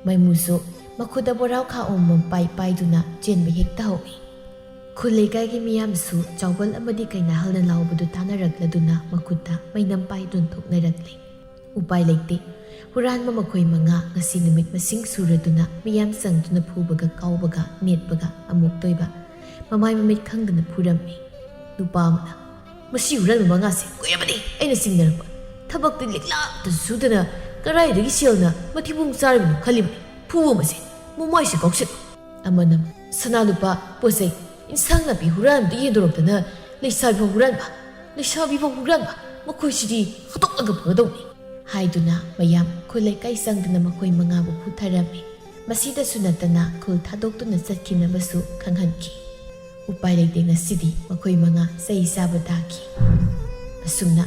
ꯃꯥꯏꯃꯨꯁꯨ ꯃꯈꯨꯠꯇ ꯕꯣꯔꯥꯎꯈꯥ ꯑꯃꯃꯝ ꯄꯥꯏ ꯄꯥꯏꯗꯨꯅ ꯆꯦꯟꯕ ꯍꯦꯛꯇ ꯍꯧꯏ꯫ ꯈꯨꯜ ꯂꯩꯀꯥꯏꯒꯤ ꯃꯤꯌꯥꯝꯁꯨ ꯆꯥꯎꯕꯜ ꯑꯃꯗꯤ ꯀꯩꯅꯥꯍꯜꯅ ꯂꯥꯎꯕꯗꯨ ꯇꯥꯅꯔꯛꯂꯗꯨꯅ ꯃꯈꯨꯠꯇ ꯃꯩꯅꯝ ꯄꯥꯏꯗꯨꯅ ꯊꯣꯛꯅꯔꯛꯂꯤ꯫ ꯎꯄꯥꯏ ꯂꯩꯇꯦ꯫ ꯍꯨꯔꯥꯟꯕ ꯃꯈꯣꯏ ꯃꯉꯥ ꯉꯁꯤ ꯅꯨꯃꯤꯠ ꯃꯁꯤꯡ ꯁꯨꯔꯗꯨꯅ ꯃꯤꯌꯥꯝ ꯆꯪꯗꯨꯅ ꯐꯨꯕꯒ ꯀꯥꯎꯕꯒ ꯅꯦꯠꯄꯒ ꯑꯃꯨꯛꯇꯣꯏꯕ ꯃꯃꯥꯏ ꯃꯃꯤꯠ ꯈꯪꯗꯅ ꯐꯨꯔꯝꯃꯤ꯫ ꯅꯨꯄꯥ ꯑꯃꯅ, "ꯃꯁꯤ ꯍꯨꯔꯥꯟꯕ ꯃꯉꯥꯁꯦ ꯀꯨꯏꯔꯕꯅꯤ ꯑꯩꯅ ꯆꯤꯡꯅꯔꯛꯄ꯫ ꯊꯕꯛꯇꯤ ꯂꯤꯛꯂꯥ ꯑꯃꯇ ꯁꯨꯗꯅ ꯀꯗꯥꯏꯗꯒꯤ ꯁꯦꯜꯅ ꯃꯊꯤꯕꯣꯡ ꯆꯥꯔꯤꯕꯅꯣ ꯈꯜꯂꯤꯕꯅꯤ꯫ ꯐꯨꯕ ꯑꯃꯁꯦ ꯃꯃꯥꯏꯁꯦ ꯀꯥꯎꯁꯤꯜꯂꯣ꯫" ꯑꯃꯅ, "ꯁꯅꯥ ꯂꯨꯄꯥ, ꯄꯣꯠ ꯆꯩ, ꯏꯟꯁꯥꯡ ꯅꯥꯄꯤ ꯍꯨꯔꯥꯟꯕꯗꯤ ꯍꯦꯟꯗꯣꯔꯛꯇꯅ ꯂꯩꯁꯥꯕꯤ ꯐꯥꯎ ꯍꯨꯔꯥꯟꯕ, ꯂꯩꯁꯥꯕꯤ ꯐꯥꯎ ꯍꯨꯔꯥꯟꯕ, ꯃꯈꯣꯏꯁꯤꯗꯤ ꯍꯥꯠꯇꯣꯛꯂꯒ ꯐꯒꯗꯧꯅꯤ" ꯍꯥꯏꯗꯨꯅ ꯃꯌꯥꯝ ꯈꯨꯜ ꯂꯩꯀꯥꯏ ꯆꯪꯗꯨꯅ ꯃꯈꯣꯏ ꯃꯉꯥꯕꯨ ꯐꯨꯊꯔꯝꯃꯤ꯫ ꯃꯁꯤꯗꯁꯨ ꯅꯠꯇꯅ ꯈꯨꯜ ꯊꯥꯗꯣꯛꯇꯨꯅ ꯆꯠꯈꯤꯅꯕꯁꯨ ꯈꯪꯍꯟꯈꯤ꯫ ꯎꯄꯥꯏ ꯂꯩꯇꯦ, ꯉꯁꯤꯗꯤ ꯃꯈꯣꯏ ꯃꯉꯥ ꯆꯩ ꯆꯥꯕ ꯇꯥꯈꯤ꯫ ꯑꯁꯨꯝꯅ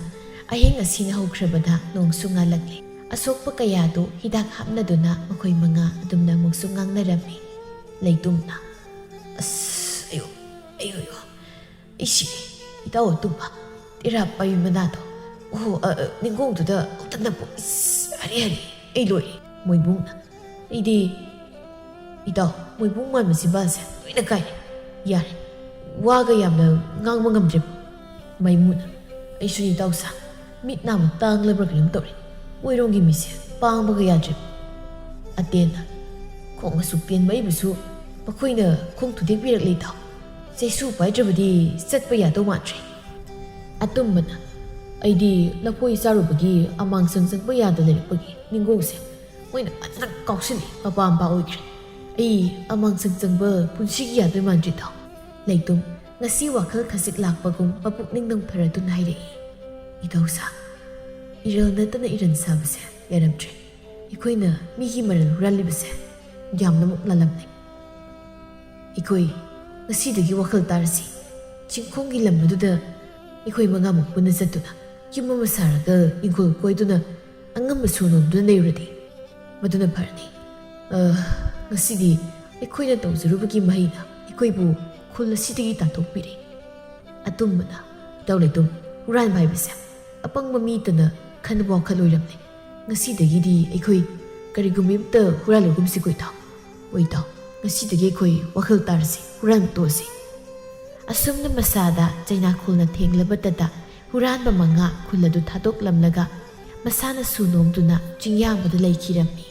ꯑꯍꯤꯡ ꯑꯁꯤꯅ ꯍꯧꯈ꯭ꯔꯕꯗ ꯅꯣꯡꯁꯨ ꯉꯥꯜꯂꯛꯂꯦ꯫ ꯑꯁꯣꯛꯄ ꯀꯌꯥꯗꯨ ꯍꯤꯗꯥꯛ ꯍꯥꯞꯅꯗꯨꯅ ꯃꯈꯣꯏ ꯃꯉꯥ ꯑꯗꯨꯝꯅ ꯑꯃꯨꯛꯁꯨ ꯉꯥꯡꯅꯔꯝꯃꯤ꯫ ꯂꯩꯇꯨꯝꯅ, "ꯑꯁ, ꯑꯌꯣ, ꯑꯌꯣ, ꯑꯌꯣ, ꯑꯩ ꯁꯤꯔꯦ꯫ ꯏꯇꯥꯎ ꯑꯇꯨꯝꯕ, ꯇꯦꯔꯥ ꯄꯥꯏꯕꯤ ꯃꯅꯥꯗꯣ, ꯑꯣ, ꯑ, ꯑ, ꯅꯤꯡꯒꯣꯡꯗꯨꯗ ꯑꯃꯨꯛꯇ ꯅꯞꯄꯣ꯫ ꯏꯁ, ꯌꯥꯔꯦ, ꯌꯥꯔꯦ, ꯑꯩ ꯂꯣꯏꯔꯦ꯫" ꯃꯣꯏꯕꯨꯡꯅ, "ꯑꯩꯗꯤ, ꯏꯇꯥꯎ, ꯃꯣꯏꯕꯨꯡ ꯃꯥꯟꯕ ꯆꯤꯝꯕꯥꯜꯁꯦ ꯂꯣꯏꯅ ꯀꯥꯏꯔꯦ꯫ ꯌꯥꯔꯦ, ꯋꯥꯒ ꯌꯥꯝꯅ ꯉꯥꯡꯕ ꯉꯝꯗ꯭ꯔꯦ꯫" ꯃꯩꯃꯨꯅ, "ꯑꯩꯁꯨ ꯏꯇꯥꯎ ꯁꯥ, ꯃꯤꯠ ꯅꯥꯝꯃ ꯇꯥꯡꯂꯕ꯭ꯔꯥ ꯀꯩꯅꯣꯝ ꯇꯧꯔꯦ꯫ ꯃꯣꯏꯔꯣꯝꯒꯤ ꯃꯤꯁꯦ ꯄꯥꯡꯕꯒ ꯌꯥꯗ꯭ꯔꯦ꯫" ꯑꯇꯦꯟꯅ, "ꯈꯣꯡ ꯑꯁꯨꯛ ꯄꯦꯟꯕ ꯑꯩꯕꯨꯁꯨ ꯃꯈꯣꯏꯅ ꯈꯣꯡ ꯊꯨꯗꯦꯛꯄꯤꯔꯛꯂꯦ ꯏꯇꯥꯎ꯫ ꯆꯩꯁꯨ ꯄꯥꯏꯗ꯭ꯔꯕꯗꯤ ꯆꯠꯄ ꯌꯥꯗꯧ ꯃꯥꯟꯗ꯭ꯔꯦ꯫" ꯑꯇꯨꯝꯕꯅ, "ꯑꯩꯗꯤ ꯂꯐꯣꯏ ꯆꯥꯔꯨꯕꯒꯤ ꯑꯃꯥꯡꯁꯪ ꯆꯪꯕ ꯌꯥꯗ ꯂꯩꯔꯛꯄꯒꯤ ꯅꯤꯡꯒꯣꯡꯁꯦ ꯃꯣꯏꯅ ꯐꯖꯅ ꯀꯥꯎꯁꯤꯜꯂꯤ, ꯃꯄꯥ ꯃꯄꯥ ꯑꯣꯏꯈ꯭ꯔꯦ꯫ ꯑꯩ ꯑꯃꯥꯡꯁꯪ ꯆꯪꯕ ꯄꯨꯟꯁꯤꯒꯤ ꯌꯥꯗꯣꯏ ꯃꯥꯟꯗ꯭ꯔꯦ ꯏꯇꯥꯎ꯫" ꯂꯩꯇꯨꯝ, ꯉꯁꯤ ꯋꯥꯈꯜ ꯈꯖꯤꯛ ꯂꯥꯛꯄꯒꯨꯝ ꯃꯄꯨꯛꯅꯤꯡ ꯅꯝꯊꯔꯗꯨꯅ ꯍꯥꯏꯔꯛꯏ, "ꯏꯇꯥꯎ ꯁꯥ, ꯏꯔꯜ ꯅꯠꯇꯅ ꯏꯔꯟ ꯁꯥꯕꯁꯦ ꯌꯥꯔꯝꯗ꯭ꯔꯦ꯫ ꯑꯩꯈꯣꯏꯅ ꯃꯤꯒꯤ ꯃꯔꯜ ꯍꯨꯔꯥꯜꯂꯤꯕꯁꯦ ꯌꯥꯝꯅꯃꯛ ꯂꯥꯜꯂꯝꯂꯦ꯫" ꯑꯩꯈꯣꯏ ꯉꯁꯤꯗꯒꯤ ꯋꯥꯈꯜ ꯇꯥꯔꯁꯤ꯫ ꯆꯤꯡꯈꯣꯡꯒꯤ ꯂꯝ ꯑꯗꯨꯗ ꯑꯩꯈꯣꯏ ꯃꯉꯥꯃꯨꯛ ꯄꯨꯟꯅ ꯆꯠꯇꯨꯅ ꯌꯨꯝ ꯑꯃ ꯁꯥꯔꯒ ꯏꯪꯈꯣꯜ ꯀꯣꯏꯗꯨꯅ ꯑꯉꯝꯕ ꯁꯨ ꯅꯣꯝꯗꯨꯅ ꯂꯩꯔꯨꯔꯗꯤ ꯃꯗꯨꯅ ꯐꯔꯅꯤ꯫ ꯑ, ꯉꯁꯤꯗꯤ ꯑꯩꯈꯣꯏꯅ ꯇꯧꯖꯔꯨꯕꯒꯤ ꯃꯍꯩꯅ ꯑꯩꯈꯣꯏꯕꯨ ꯈꯨꯜ ꯑꯁꯤꯗꯒꯤ ꯇꯥꯟꯊꯣꯛꯄꯤꯔꯦ꯫ ꯑꯇꯨꯝꯕꯅ, "ꯏꯇꯥꯎ ꯂꯩꯇꯨꯝ, ꯍꯨꯔꯥꯟꯕ ꯍꯥꯏꯕꯁꯦ ꯑꯄꯪꯕ ꯃꯤꯇꯅ ꯈꯟꯕ ꯋꯥꯈꯜ ꯑꯣꯏꯔꯝꯂꯦ꯫ ꯉꯁꯤꯗꯒꯤꯗꯤ ꯑꯩꯈꯣꯏ ꯀꯔꯤꯒꯨꯝꯕ ꯑꯃꯇ ꯍꯨꯔꯥꯜꯂꯒꯨꯝꯁꯤꯀꯣ ꯏꯇꯥꯎ꯫ ꯑꯣ ꯏꯇꯥꯎ, ꯉꯁꯤꯗꯒꯤ ꯑꯩꯈꯣꯏ ꯋꯥꯈꯜ ꯇꯥꯔꯁꯤ, ꯍꯨꯔꯥꯟꯕ ꯇꯣꯛꯑꯁꯤ꯫" ꯑꯁꯨꯝꯅ ꯃꯁꯥꯗ ꯆꯩꯅꯥꯈꯣꯜꯅ ꯊꯦꯡꯂꯕꯇꯗ ꯍꯨꯔꯥꯟꯕ ꯃꯉꯥ ꯈꯨꯜ ꯑꯗꯨ ꯊꯥꯗꯣꯛꯂꯝꯂꯒ ꯃꯁꯥꯅ ꯁꯨ ꯅꯣꯝꯗꯨꯅ ꯆꯤꯡꯌꯥ ꯑꯃꯗ ꯂꯩꯈꯤꯔꯝꯃꯤ꯫